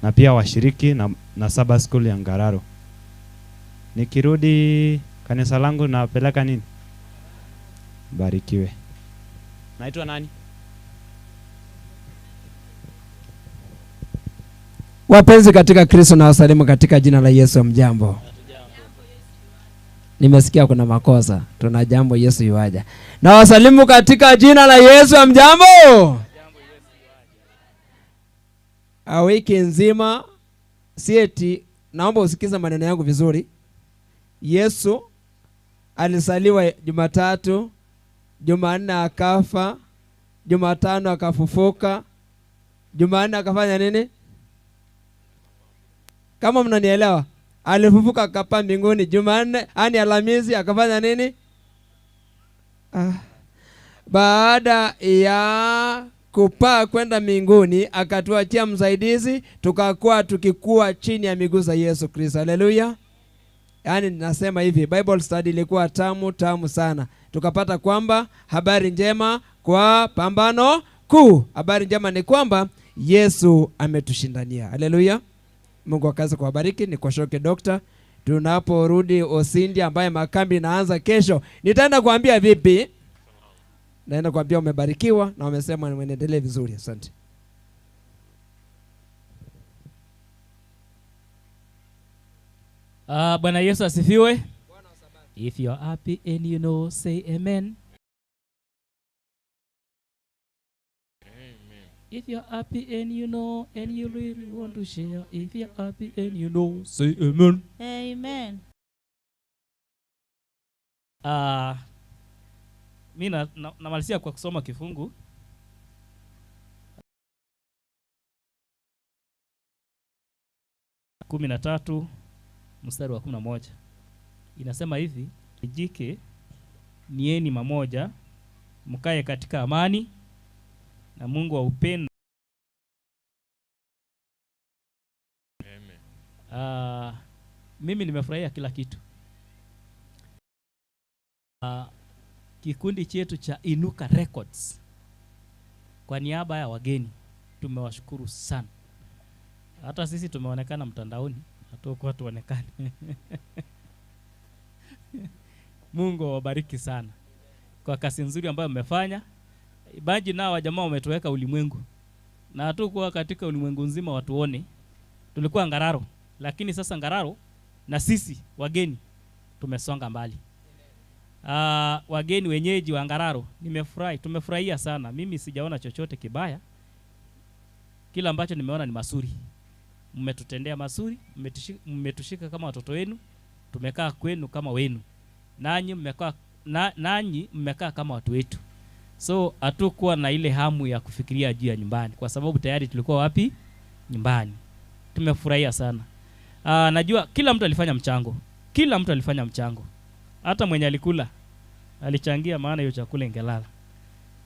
na pia washiriki na Sabbath School ya Ngararo. Nikirudi kanisa langu napeleka nini? Barikiwe. Naitwa nani? Wapenzi katika Kristo, na wasalimu katika jina la Yesu. Mjambo. Nimesikia kuna makosa. Tuna jambo Yesu yuaja. Na wasalimu katika jina la Yesu. Mjambo. Wiki nzima sieti, naomba usikize maneno yangu vizuri. Yesu alisaliwa Jumatatu, Jumanne akafa, Jumatano akafufuka, Jumanne akafanya nini? Kama mnanielewa, alifufuka akapaa mbinguni. Jumanne, yani Alhamisi akafanya nini? Baada ya kupaa kwenda mbinguni akatuachia msaidizi, tukakuwa tukikua chini ya miguu za Yesu Kristo. Haleluya. Yaani nasema hivi, Bible study ilikuwa tamu tamu sana. Tukapata kwamba habari njema kwa pambano kuu. Habari njema ni kwamba Yesu ametushindania. Haleluya. Mungu akaze kuwabariki. Ni kwa shoke doctor. Tunaporudi Osindi ambaye makambi inaanza kesho, nitaenda kuambia vipi? Naenda kuambia umebarikiwa na wamesema muendelee vizuri. Asante. Bwana Yesu asifiwe. If you are happy and you know, say amen. Amen. If you are happy and you know, and you really want to share. If you are happy and you know, say amen. Amen. Mimi namalizia kwa kusoma kifungu 13 mstari wa 11. Inasema hivi: jike nieni mamoja, mkae katika amani na Mungu wa upendo. Amen. Mimi nimefurahia kila kitu. Kikundi chetu cha Inuka Records, kwa niaba ya wageni tumewashukuru sana. Hata sisi tumeonekana mtandaoni, hatukuwa tuonekane. Mungu awabariki sana kwa kazi nzuri ambayo mmefanya. Ibaji nao jamaa umetuweka ulimwengu, na hatukuwa katika ulimwengu nzima watuone. Tulikuwa Ngararo, lakini sasa Ngararo na sisi wageni tumesonga mbali. Wageni wenyeji wa Ngararo, nimefurahi, tumefurahia sana. Mimi sijaona chochote kibaya. Kila ambacho nimeona ni mazuri. Mmetutendea mazuri, mmetushika kama watoto wenu, tumekaa kwenu kama wenu. Nanyi mmekaa nanyi mmekaa kama watu wetu. So hatukuwa na ile hamu ya kufikiria juu ya nyumbani kwa sababu tayari tulikuwa wapi? Nyumbani. Tumefurahia sana. Najua kila mtu alifanya mchango. Kila mtu alifanya mchango. Hata mwenye alikula alichangia, maana hiyo chakula ingelala.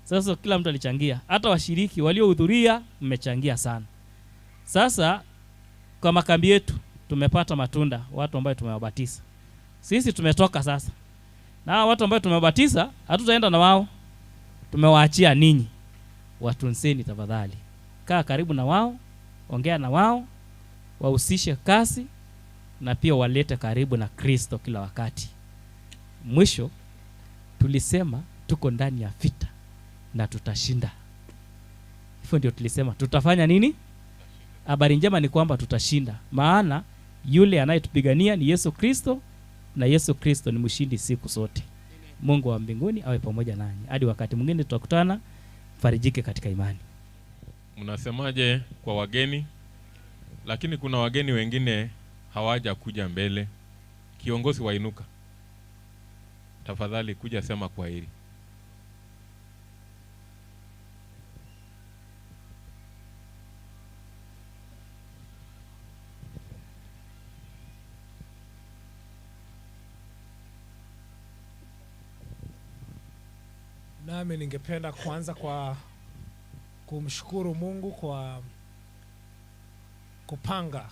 Sasa kila mtu alichangia. Hata washiriki waliohudhuria mmechangia sana. Sasa kwa makambi yetu tumepata matunda, watu ambao tumewabatiza. Sisi tumetoka sasa. Na watu ambao tumewabatiza hatutaenda na wao. Tumewaachia ninyi. Watunseni tafadhali. Kaa karibu na wao, ongea na wao, wahusishe kasi na pia walete karibu na Kristo kila wakati. Mwisho tulisema tuko ndani ya vita na tutashinda. Hivyo ndio tulisema tutafanya nini? Habari njema ni kwamba tutashinda. Maana yule anayetupigania ni Yesu Kristo, na Yesu Kristo ni mshindi siku zote. Mungu wa mbinguni awe pamoja nanyi. Hadi wakati mwingine tutakutana, farijike katika imani. Mnasemaje kwa wageni? Lakini kuna wageni wengine hawaja kuja mbele. Kiongozi wa Inuka, tafadhali kuja sema kwa hili. Nami ningependa kuanza kwa kumshukuru Mungu kwa kupanga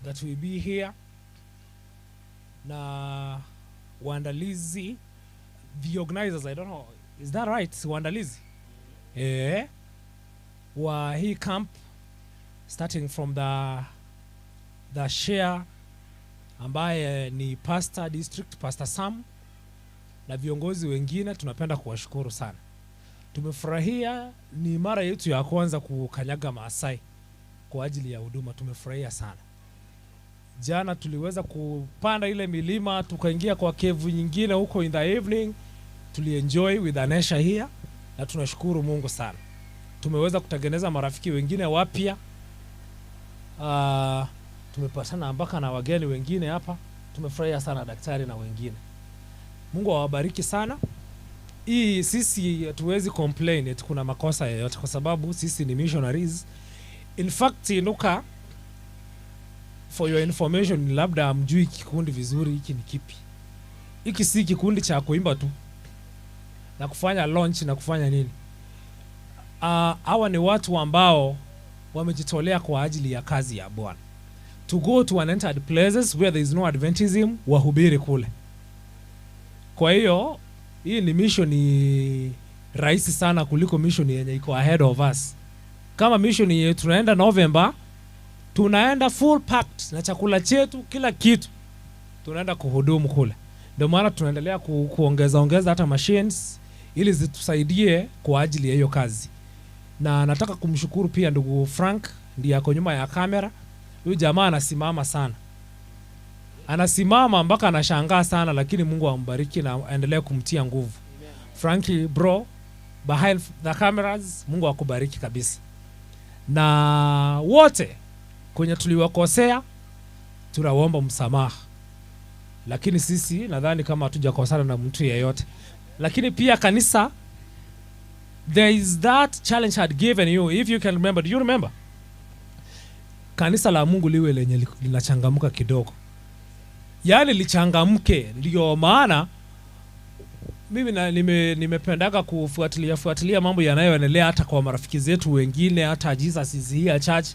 that we be here, na waandalizi, the organizers, I don't know, is that right? Waandalizi wa hii camp, starting from the share ambaye ni pastor district, Pastor Sam, na viongozi wengine, tunapenda kuwashukuru sana. Tumefurahia, ni mara yetu ya kwanza kukanyaga Maasai kwa ajili ya huduma, tumefurahia sana. Jana tuliweza kupanda ile milima, tukaingia kwa kevu nyingine huko in the evening, tulienjoy with Anesha here, na tunashukuru Mungu sana. Tumeweza kutengeneza marafiki wengine wapya. Tumepatana mpaka na wageni wengine hapa. Tumefurahia sana daktari na wengine. Mungu awabariki sana. Hii sisi hatuwezi complain eti kuna makosa yoyote kwa sababu sisi ni missionaries. In fact, Inuka, for your information, labda hamjui kikundi vizuri hiki ni kipi. Hiki si kikundi cha kuimba tu na kufanya launch na kufanya nini. Hawa ni watu ambao wamejitolea kwa ajili ya kazi ya Bwana. To go to unentered places where there is no Adventism, wahubiri kule. Kwa hiyo hii ni mission rahisi sana kuliko mission yenye iko ahead of us. Kama mission yetu tunaenda November, tunaenda full packed na chakula chetu, kila kitu. Tunaenda kuhudumu kule. Ndio maana tunaendelea kuongeza ongeza hata machines ili zitusaidie kwa ajili ya hiyo kazi. Na nataka kumshukuru pia ndugu Frank, ndiye ako nyuma ya kamera. Huyu jamaa anasimama sana. Anasimama mpaka anashangaa sana, lakini Mungu ambariki na aendelee kumtia nguvu. Frankie bro, behind the cameras, Mungu akubariki kabisa. Na wote kwenye tuliwakosea tunaomba msamaha. Lakini sisi nadhani kama hatujakosana na mtu yeyote. Lakini pia kanisa, there is that challenge I had given you, if you can remember. Do you remember? Kanisa la Mungu liwe lenye linachangamka kidogo. Yaani lichangamke. Ndio maana mimi nimependaga kufuatilia mambo yanayoendelea hata kwa marafiki zetu wengine, hata Jesus is here church.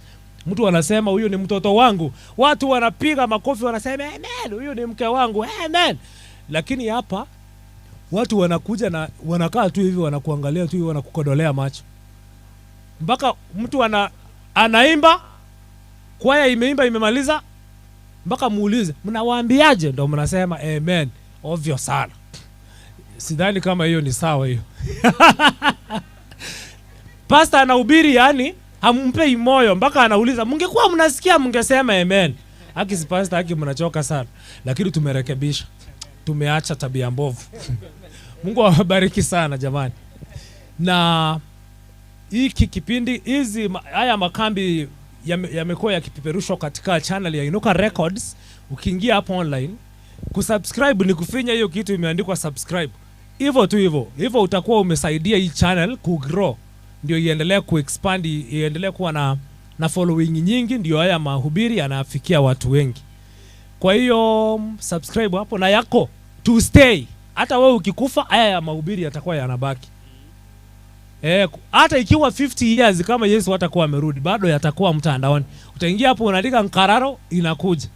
Mtu anasema huyu ni mtoto wangu. Watu wanapiga makofi wanasema amen, huyu ni mke wangu, amen. Lakini hapa watu wanakuja na wanakaa tu hivi, wanakuangalia tu hivi, wanakukodolea macho. Mpaka mtu anaimba, kwaya imeimba imemaliza, mpaka muulize mnawaambiaje, ndio mnasema amen. Ovyo sana. Sidhani kama hiyo ni sawa hiyo. Pastor anahubiri, yani hampei moyo mpaka anauliza mngekuwa mnasikia mngesema amen. Haki si pastor, haki mnachoka sana. Lakini tumerekebisha. Tumeacha tabia mbovu. Mungu awabariki sana jamani. Na hiki kipindi, hizi haya makambi yamekuwa yakipeperushwa katika channel ya Inuka Records. Ukiingia hapo online Kusubscribe ni kufinya hiyo kitu imeandikwa subscribe. Hivyo tu hivyo. Hivyo utakuwa umesaidia hii channel kugrow. Ndio iendelee kuexpand, iendelee kuwa na following nyingi, ndio haya mahubiri yanafikia watu wengi. Kwa hiyo subscribe hapo na yako to stay. Hata wewe ukikufa haya ya mahubiri yatakuwa yanabaki. Hata ikiwa 50 years kama Yesu hatakuwa amerudi, bado yatakuwa mtandaoni. Utaingia hapo unaandika Nkararo inakuja.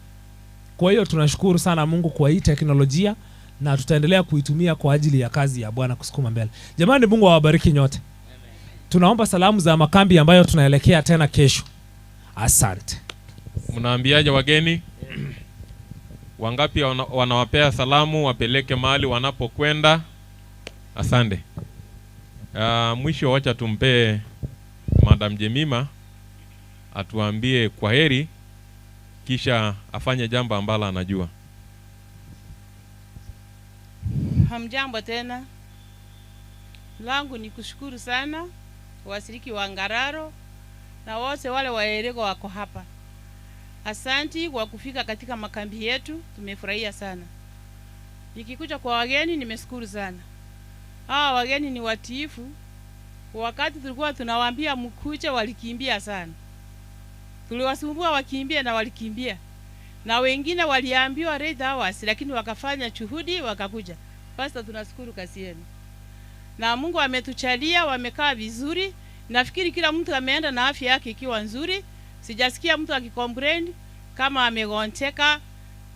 Kwa hiyo tunashukuru sana Mungu kwa hii teknolojia na tutaendelea kuitumia kwa ajili ya kazi ya Bwana kusukuma mbele. Jamani, Mungu awabariki nyote. Tunaomba salamu za makambi ambayo tunaelekea tena kesho. Asante. Mnaambiaje wageni? Wangapi wanawapea salamu wapeleke mahali wanapokwenda? Asante. Mwisho wacha tumpe Madam Jemima atuambie kwaheri kisha afanye jambo ambalo anajua. Hamjambo tena. Langu ni kushukuru sana washiriki wa Ngararo na wote wale waerego wako hapa. Asanti kwa kufika katika makambi yetu, tumefurahia sana. Nikikuja kwa wageni nimeshukuru sana. Hawa wageni ni watiifu. Wakati tulikuwa tunawaambia mkuje walikimbia sana. Tuliwasumbua wakimbia na walikimbia. Na wengine waliambiwa 8 hours lakini wakafanya juhudi wakakuja. Pastor, tunashukuru kazi yenu. Na Mungu ametuchalia, wamekaa vizuri. Nafikiri kila mtu ameenda na afya yake ikiwa nzuri. Sijasikia mtu akicomplain kama amegonjeka,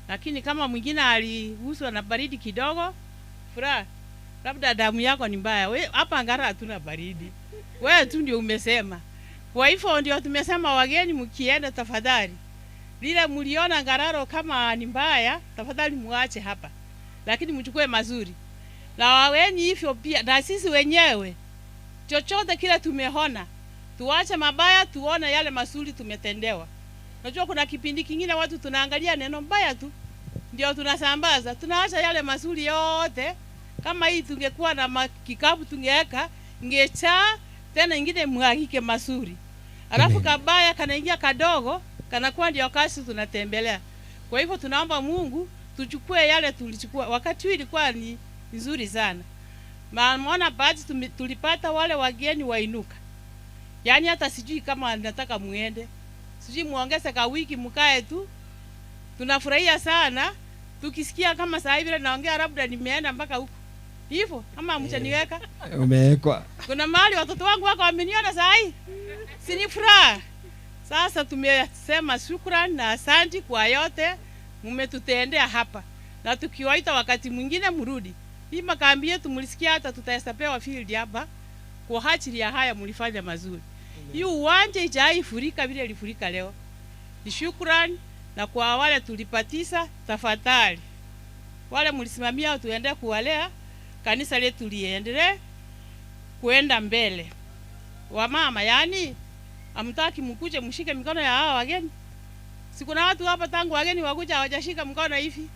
lakini kama mwingine aliguswa na baridi kidogo, furaha. Labda damu yako ni mbaya. We hapa Ngara hatuna baridi. Wewe tu ndio umesema. Kwa hivyo ndio tumesema wageni mkienda tafadhali, lile mliona Ngararo kama ni mbaya, tafadhali muache hapa. Lakini mchukue mazuri. Na wageni hivyo pia, na sisi wenyewe chochote kile tumeona, tuache mabaya, tuone yale mazuri tumetendewa. Unajua kuna kipindi kingine watu tunaangalia neno mbaya tu ndio tunasambaza, tunaacha yale mazuri yote. Kama hii tungekuwa na kikapu tungeweka, ingechaa tena ingine mwagike mazuri. Alafu kabaya kanaingia kadogo, kanakuwa ndio kasi tunatembelea. Kwa hivyo tunaomba Mungu tuchukue yale tulichukua. Wakati huu ilikuwa ni nzuri sana. Maana baadhi tulipata wale wageni wainuka. Yaani hata sijui kama nataka muende. Sijui muongeze ka wiki mkae tu. Tunafurahia sana tukisikia kama saa hivi naongea labda nimeenda mpaka huko. Hivyo kama mtaniweka. Umewekwa. Kuna mahali watoto wangu wako wameniona saa hii. Si ni furaha. Sasa tumesema shukrani na asante kwa yote mmetutendea hapa. Na tukiwaita wakati mwingine mrudi. Hii makambi yetu mlisikia hata tutahesapewa field hapa kwa ajili ya haya mlifanya mazuri. Hii uwanja ijaifurika vile ilifurika leo. Ni shukrani na kwa wale tulipatisa tafadhali. Wale mlisimamia tuende kuwalea, kanisa letu liendelee kuenda mbele. Wamama yani amtaki mkuje mshike mikono ya hawa wageni. Si kuna watu hapa tangu wageni wakuja hawajashika mkono hivi.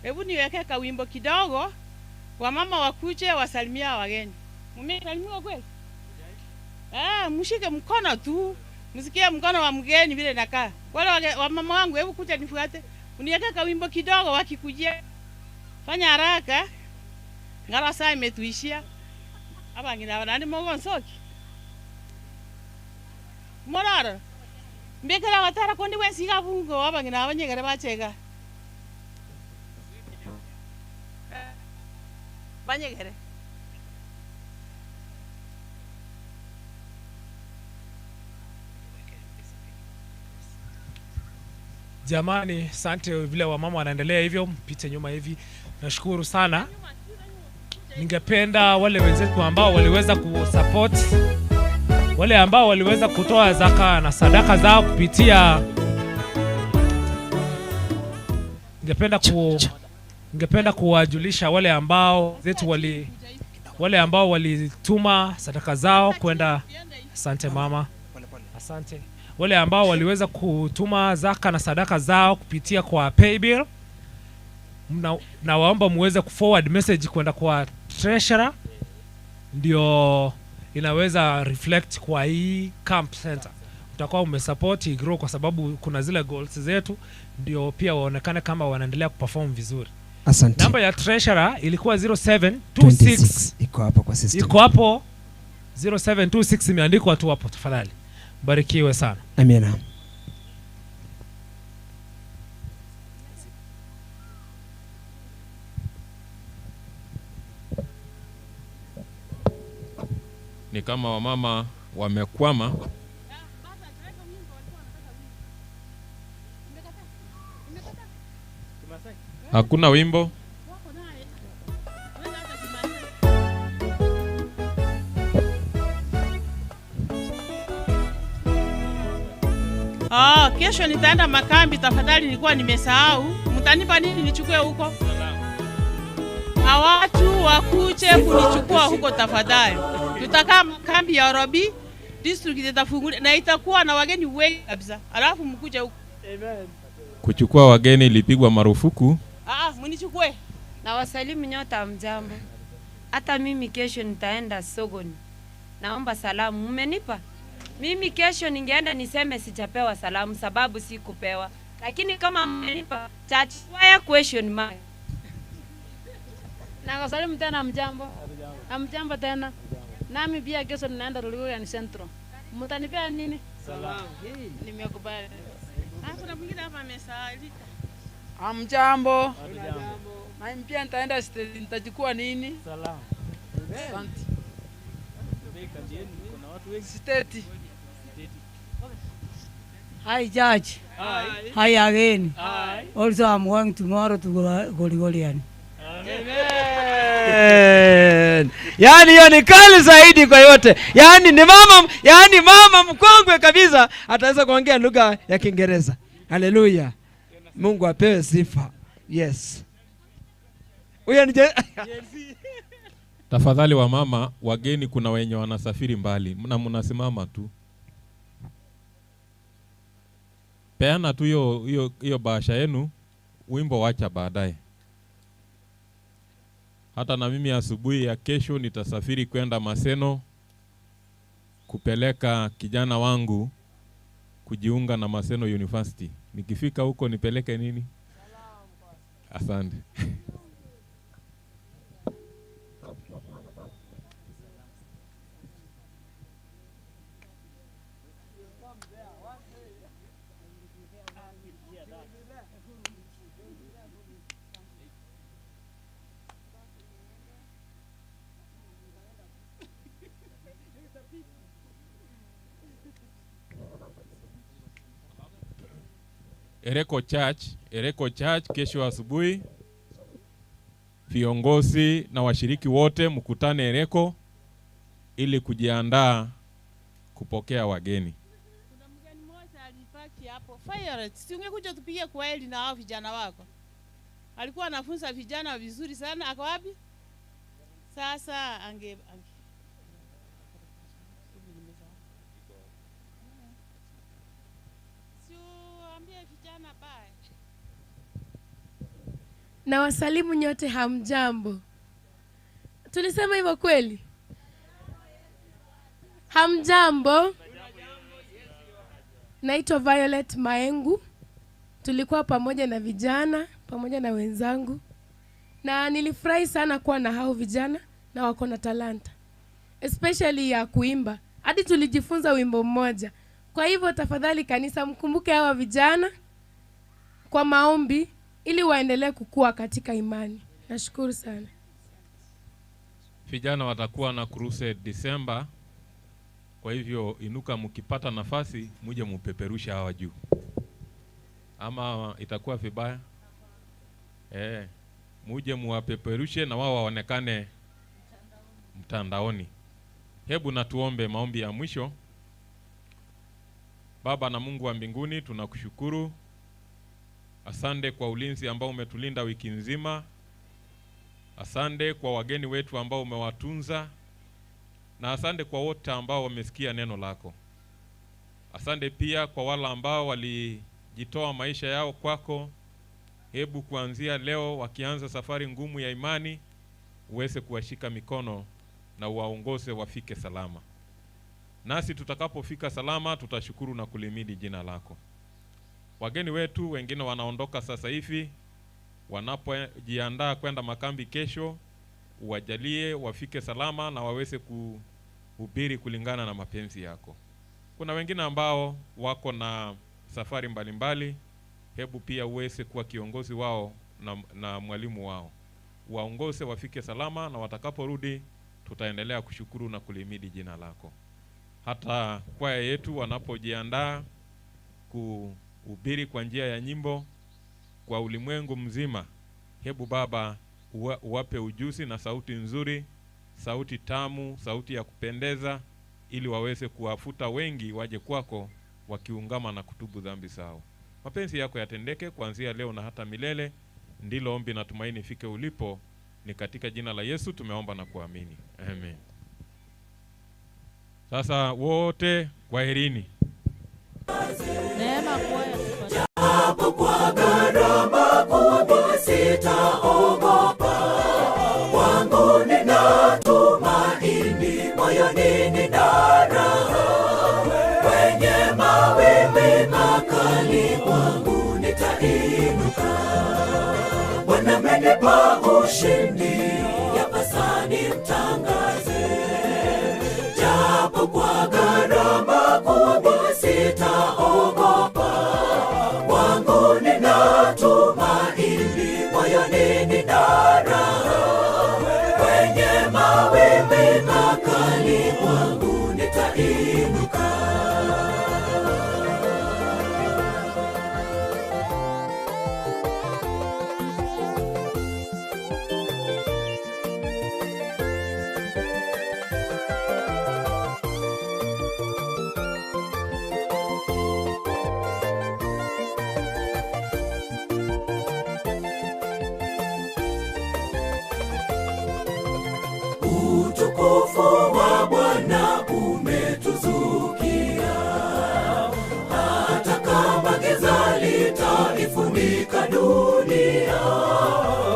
Hebu niweke ka wimbo kidogo. Wamama wakuje wasalimia wageni. Mmesalimiwa kweli? Mshike mkono tu. Msikie mkono wa mgeni vile nakaa. Wale wamama wangu hebu kuja nifuate. Uniweke ka wimbo kidogo wakikujia. Fanya haraka. Ngara saa imetuishia. Hapa ngina nani mogo nsoki. Moraro. Mbekera watara kondi wensiga bungo hapa ngina abanyegere bachega. Banyegere. Jamani, asante vile wamama wanaendelea hivyo, mpite nyuma hivi. Nashukuru sana. Ningependa wale wenzetu ambao waliweza kusupport, wale ambao waliweza kutoa zaka na sadaka zao kupitia, ningependa kuwajulisha wale ambao zetu wale ambao walituma sadaka zao kwenda. Asante mama. Asante. Wale ambao waliweza kutuma zaka na sadaka zao kupitia kwa paybill, na waomba muweze kuforward message kwenda kwa treasurer, ndio inaweza reflect kwa hii camp center. Utakuwa umesupport igrow, kwa sababu kuna zile goals zetu ndio pia waonekane kama wanaendelea kuperform vizuri. Asante. Namba ya treasurer ilikuwa 0726. Iko hapo kwa system. Iko hapo 0726, imeandikwa tu hapo tafadhali. Barikiwe sana. Amina. Ni kama wamama wamekwama. Hakuna wimbo. Kesho nitaenda makambi, tafadhali nilikuwa nimesahau. Mtanipa nini nichukue huko? Na watu wakuje kunichukua huko tafadhali. Tutakaa kambi ya Orobi district itafunguliwa na itakuwa na wageni wengi kabisa. Alafu mkuje huko. Amen. Kuchukua wageni ilipigwa marufuku. Mnichukue. Na wasalimu nyota, mjambo. Hata mimi kesho nitaenda Sogoni. Naomba salamu. Mmenipa? Mimi kesho ningeenda niseme sijapewa salamu sababu sikupewa. Lakini kama mmenipa, church wire question mark. Na wasalimu tena, mjambo. Mjambo tena. Nami pia kesho ninaenda Lugurani Central. Mtanipea nini? Salamu. Nimekubali. Kuna mwingine hapa amesahalika. Amjambo. Na pia nitaenda state, nitachukua nini? Salamu. Asante. State. Hi Judge. Hi. Hi again. Hi. Also I'm going tomorrow to Goligolian. Amen. Yaani hiyo ni kali zaidi kwa yote. Yaani ni mama, yaani mama mkongwe kabisa ataweza kuongea lugha ya Kiingereza. Haleluya. Mungu apewe sifa. Yes. Huyo ni Tafadhali wa mama, wageni kuna wenye wanasafiri mbali na mnasimama tu. Peana tu hiyo bahasha yenu, wimbo wacha baadaye. Hata na mimi asubuhi ya kesho nitasafiri kwenda Maseno kupeleka kijana wangu kujiunga na Maseno University. Nikifika huko nipeleke nini? Asante. Ereko Church kesho asubuhi. Viongozi na washiriki wote mkutane Ereko ili kujiandaa kupokea wageni. Kuna mgeni mmoja alipaki hapo. Violet, si ungekuja tupige kweli na hao vijana wako. Alikuwa anafunza vijana vizuri sana. Ako wapi? Sasa ange Na wasalimu nyote, hamjambo. Tulisema hivyo kweli? Hamjambo. Naitwa Violet Maengu. Tulikuwa pamoja na vijana, pamoja na wenzangu. Na nilifurahi sana kuwa na hao vijana na wako na talanta, especially ya kuimba. Hadi tulijifunza wimbo mmoja. Kwa hivyo tafadhali kanisa, mkumbuke hawa vijana kwa maombi ili waendelee kukua katika imani. Nashukuru sana. Vijana watakuwa na crusade December. Kwa hivyo inuka mkipata nafasi muje mupeperusha hawa juu. Ama itakuwa vibaya. Muje muwapeperushe na wao waonekane mtandaoni. Hebu na tuombe maombi ya mwisho. Baba na Mungu wa mbinguni, tunakushukuru. Asante kwa ulinzi ambao umetulinda wiki nzima. Asante kwa wageni wetu ambao umewatunza. Na asante kwa wote ambao wamesikia neno lako. Asante pia kwa wale ambao walijitoa maisha yao kwako. Hebu kuanzia leo wakianza safari ngumu ya imani, uweze kuwashika mikono na uwaongoze wafike salama. Nasi tutakapofika salama tutashukuru na kulimidi jina lako. Wageni wetu wengine wanaondoka sasa hivi, wanapojiandaa kwenda makambi kesho, uwajalie wafike salama na waweze kuhubiri kulingana na mapenzi yako. Kuna wengine ambao wako na safari mbalimbali, hebu pia uweze kuwa kiongozi wao na mwalimu wao. Waongoze wafike salama, na watakaporudi tutaendelea kushukuru na kulimidi jina lako. Hata kwaya yetu wanapojiandaa kuhubiri kwa njia ya nyimbo kwa ulimwengu mzima, hebu Baba uwape ujuzi na sauti nzuri, sauti tamu, sauti ya kupendeza, ili waweze kuwafuta wengi waje kwako wakiungama na kutubu dhambi zao. Mapenzi yako yatendeke kuanzia leo na hata milele. Ndilo ombi na tumaini ifike ulipo. Ni katika jina la Yesu tumeomba na kuamini. Amen. Sasa wote kwaherini. Neema japo kwa gharama kubwa sitaogopa, kwangu nina tumaini, moyoni nina raha. Kwenye mawimbi makali kwangu nitainuka. Bwana amenipa ushindi, yapasa nimtangaze. Japo kwa gharama kubwa sitaogopa, kwangu nina tumaini, moyoni nina raha. Kwenye mawimbi makali kwangu nitainuka. Utukufu wa Bwana umetuzukia, hata kama giza litaifunika dunia.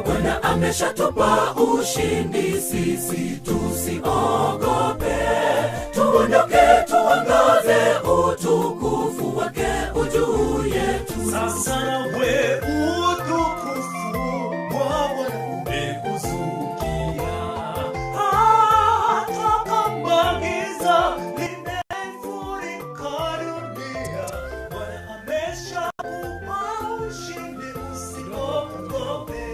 Bwana ameshatupa ushindi, sisi tusiogope. Tuondoke tuangaze utukufu wake ujuu yetu. Sasa nawe utukufu wa Bwana umekuzukia, hata kama giza limefurika dunia. Bwana ameshakupa ushindi, usiogope.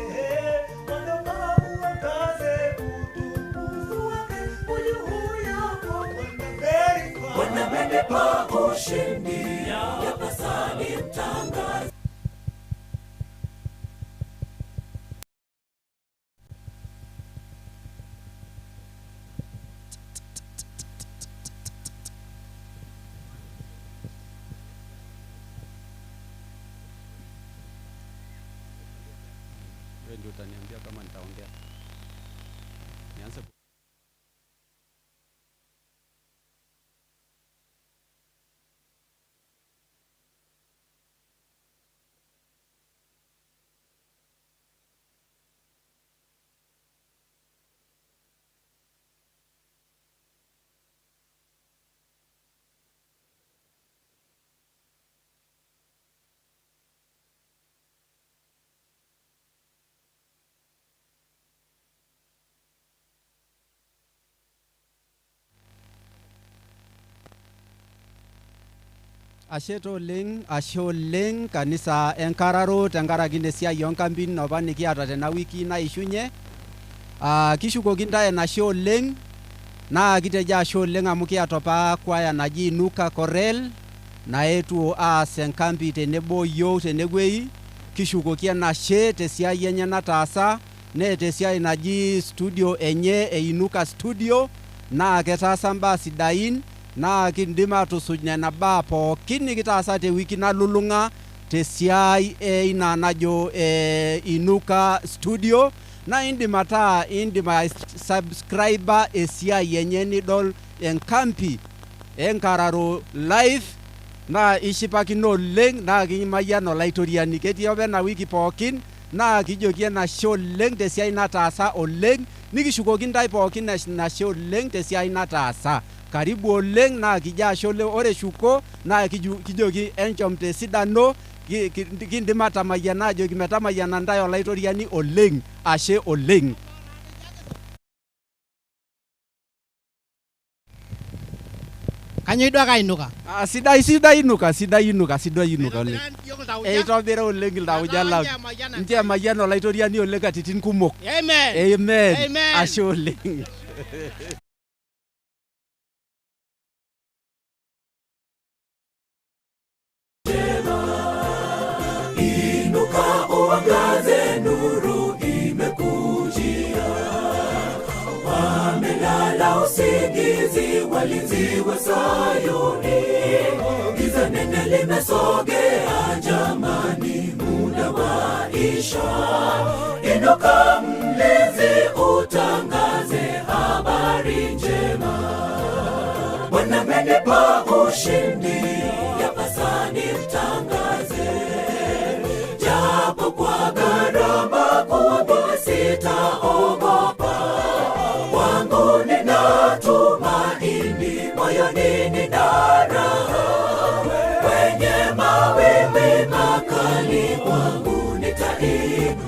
Ondoka uangaze utukufu wake ujuu yako. Bwana amenipa ushindi, yapasa nimtangaze. Wewe ndio utaniambia kama nitaongea. Nianze. Ashe oleng kanisa enkararo tenkaraki ina siai oonkambin apa nikiata tena wiki naishunye. Kishukoki ntae enashe oleng, naa kitejo ashe oleng amu kiata apa kwaya naji Inuka Korel naetuo aas enkambi tenebo yiok tenewueji. Kishukoki enashe tesiai enye nataasa, neeta esiai naji studio enye e Inuka Studio, naa ketaasa mbaa sidain. Naa kindim atusuj nena baa pookin nikitaasa te wiki nalulung'a tesiai ina najo Inuka Studio. Naa indim ataa indim subscriber esiai enye nidol enkampi enkararo live, naa ishipakino oleng, naa kimayian olaitoriani. Ketii apa ena wiki pookin, naa kijoki enashe oleng tesiai nataasa oleng, nikishukoki ntae pookin enashe oleng tesiai nataasa. Karibu oleng naa kijo ashe oleng. Ore shuko naa kijoki enchom tesidano, kindim atamayiana ajoki metamayiana ntae Olaitoriani oleng. Ashe oleng. Kanyo idua kainuka? Ah, sidai, sidai inuka, sidai inuka, sidai inuka oleng. Eitobira oleng iltauja lang. Nche emayian Olaitoriani oleng katitin kumok. Amen. Amen. Amen. Ashe oleng. Inuka uangaze, nuru imekujia. Wamelala usingizi, walinzi wa Sayuni. Giza nene limesogea, jamani, muda waisha. Inuka mlinzi, utangaze habari njema. Bwana amenipa ushindi, yapasa nimtangaze. Japo kwa gharama kubwa sitaogopa. Kwangu nina tumaini, moyoni nina raha. Kwenye mawimbi makali kwangu nitainuka.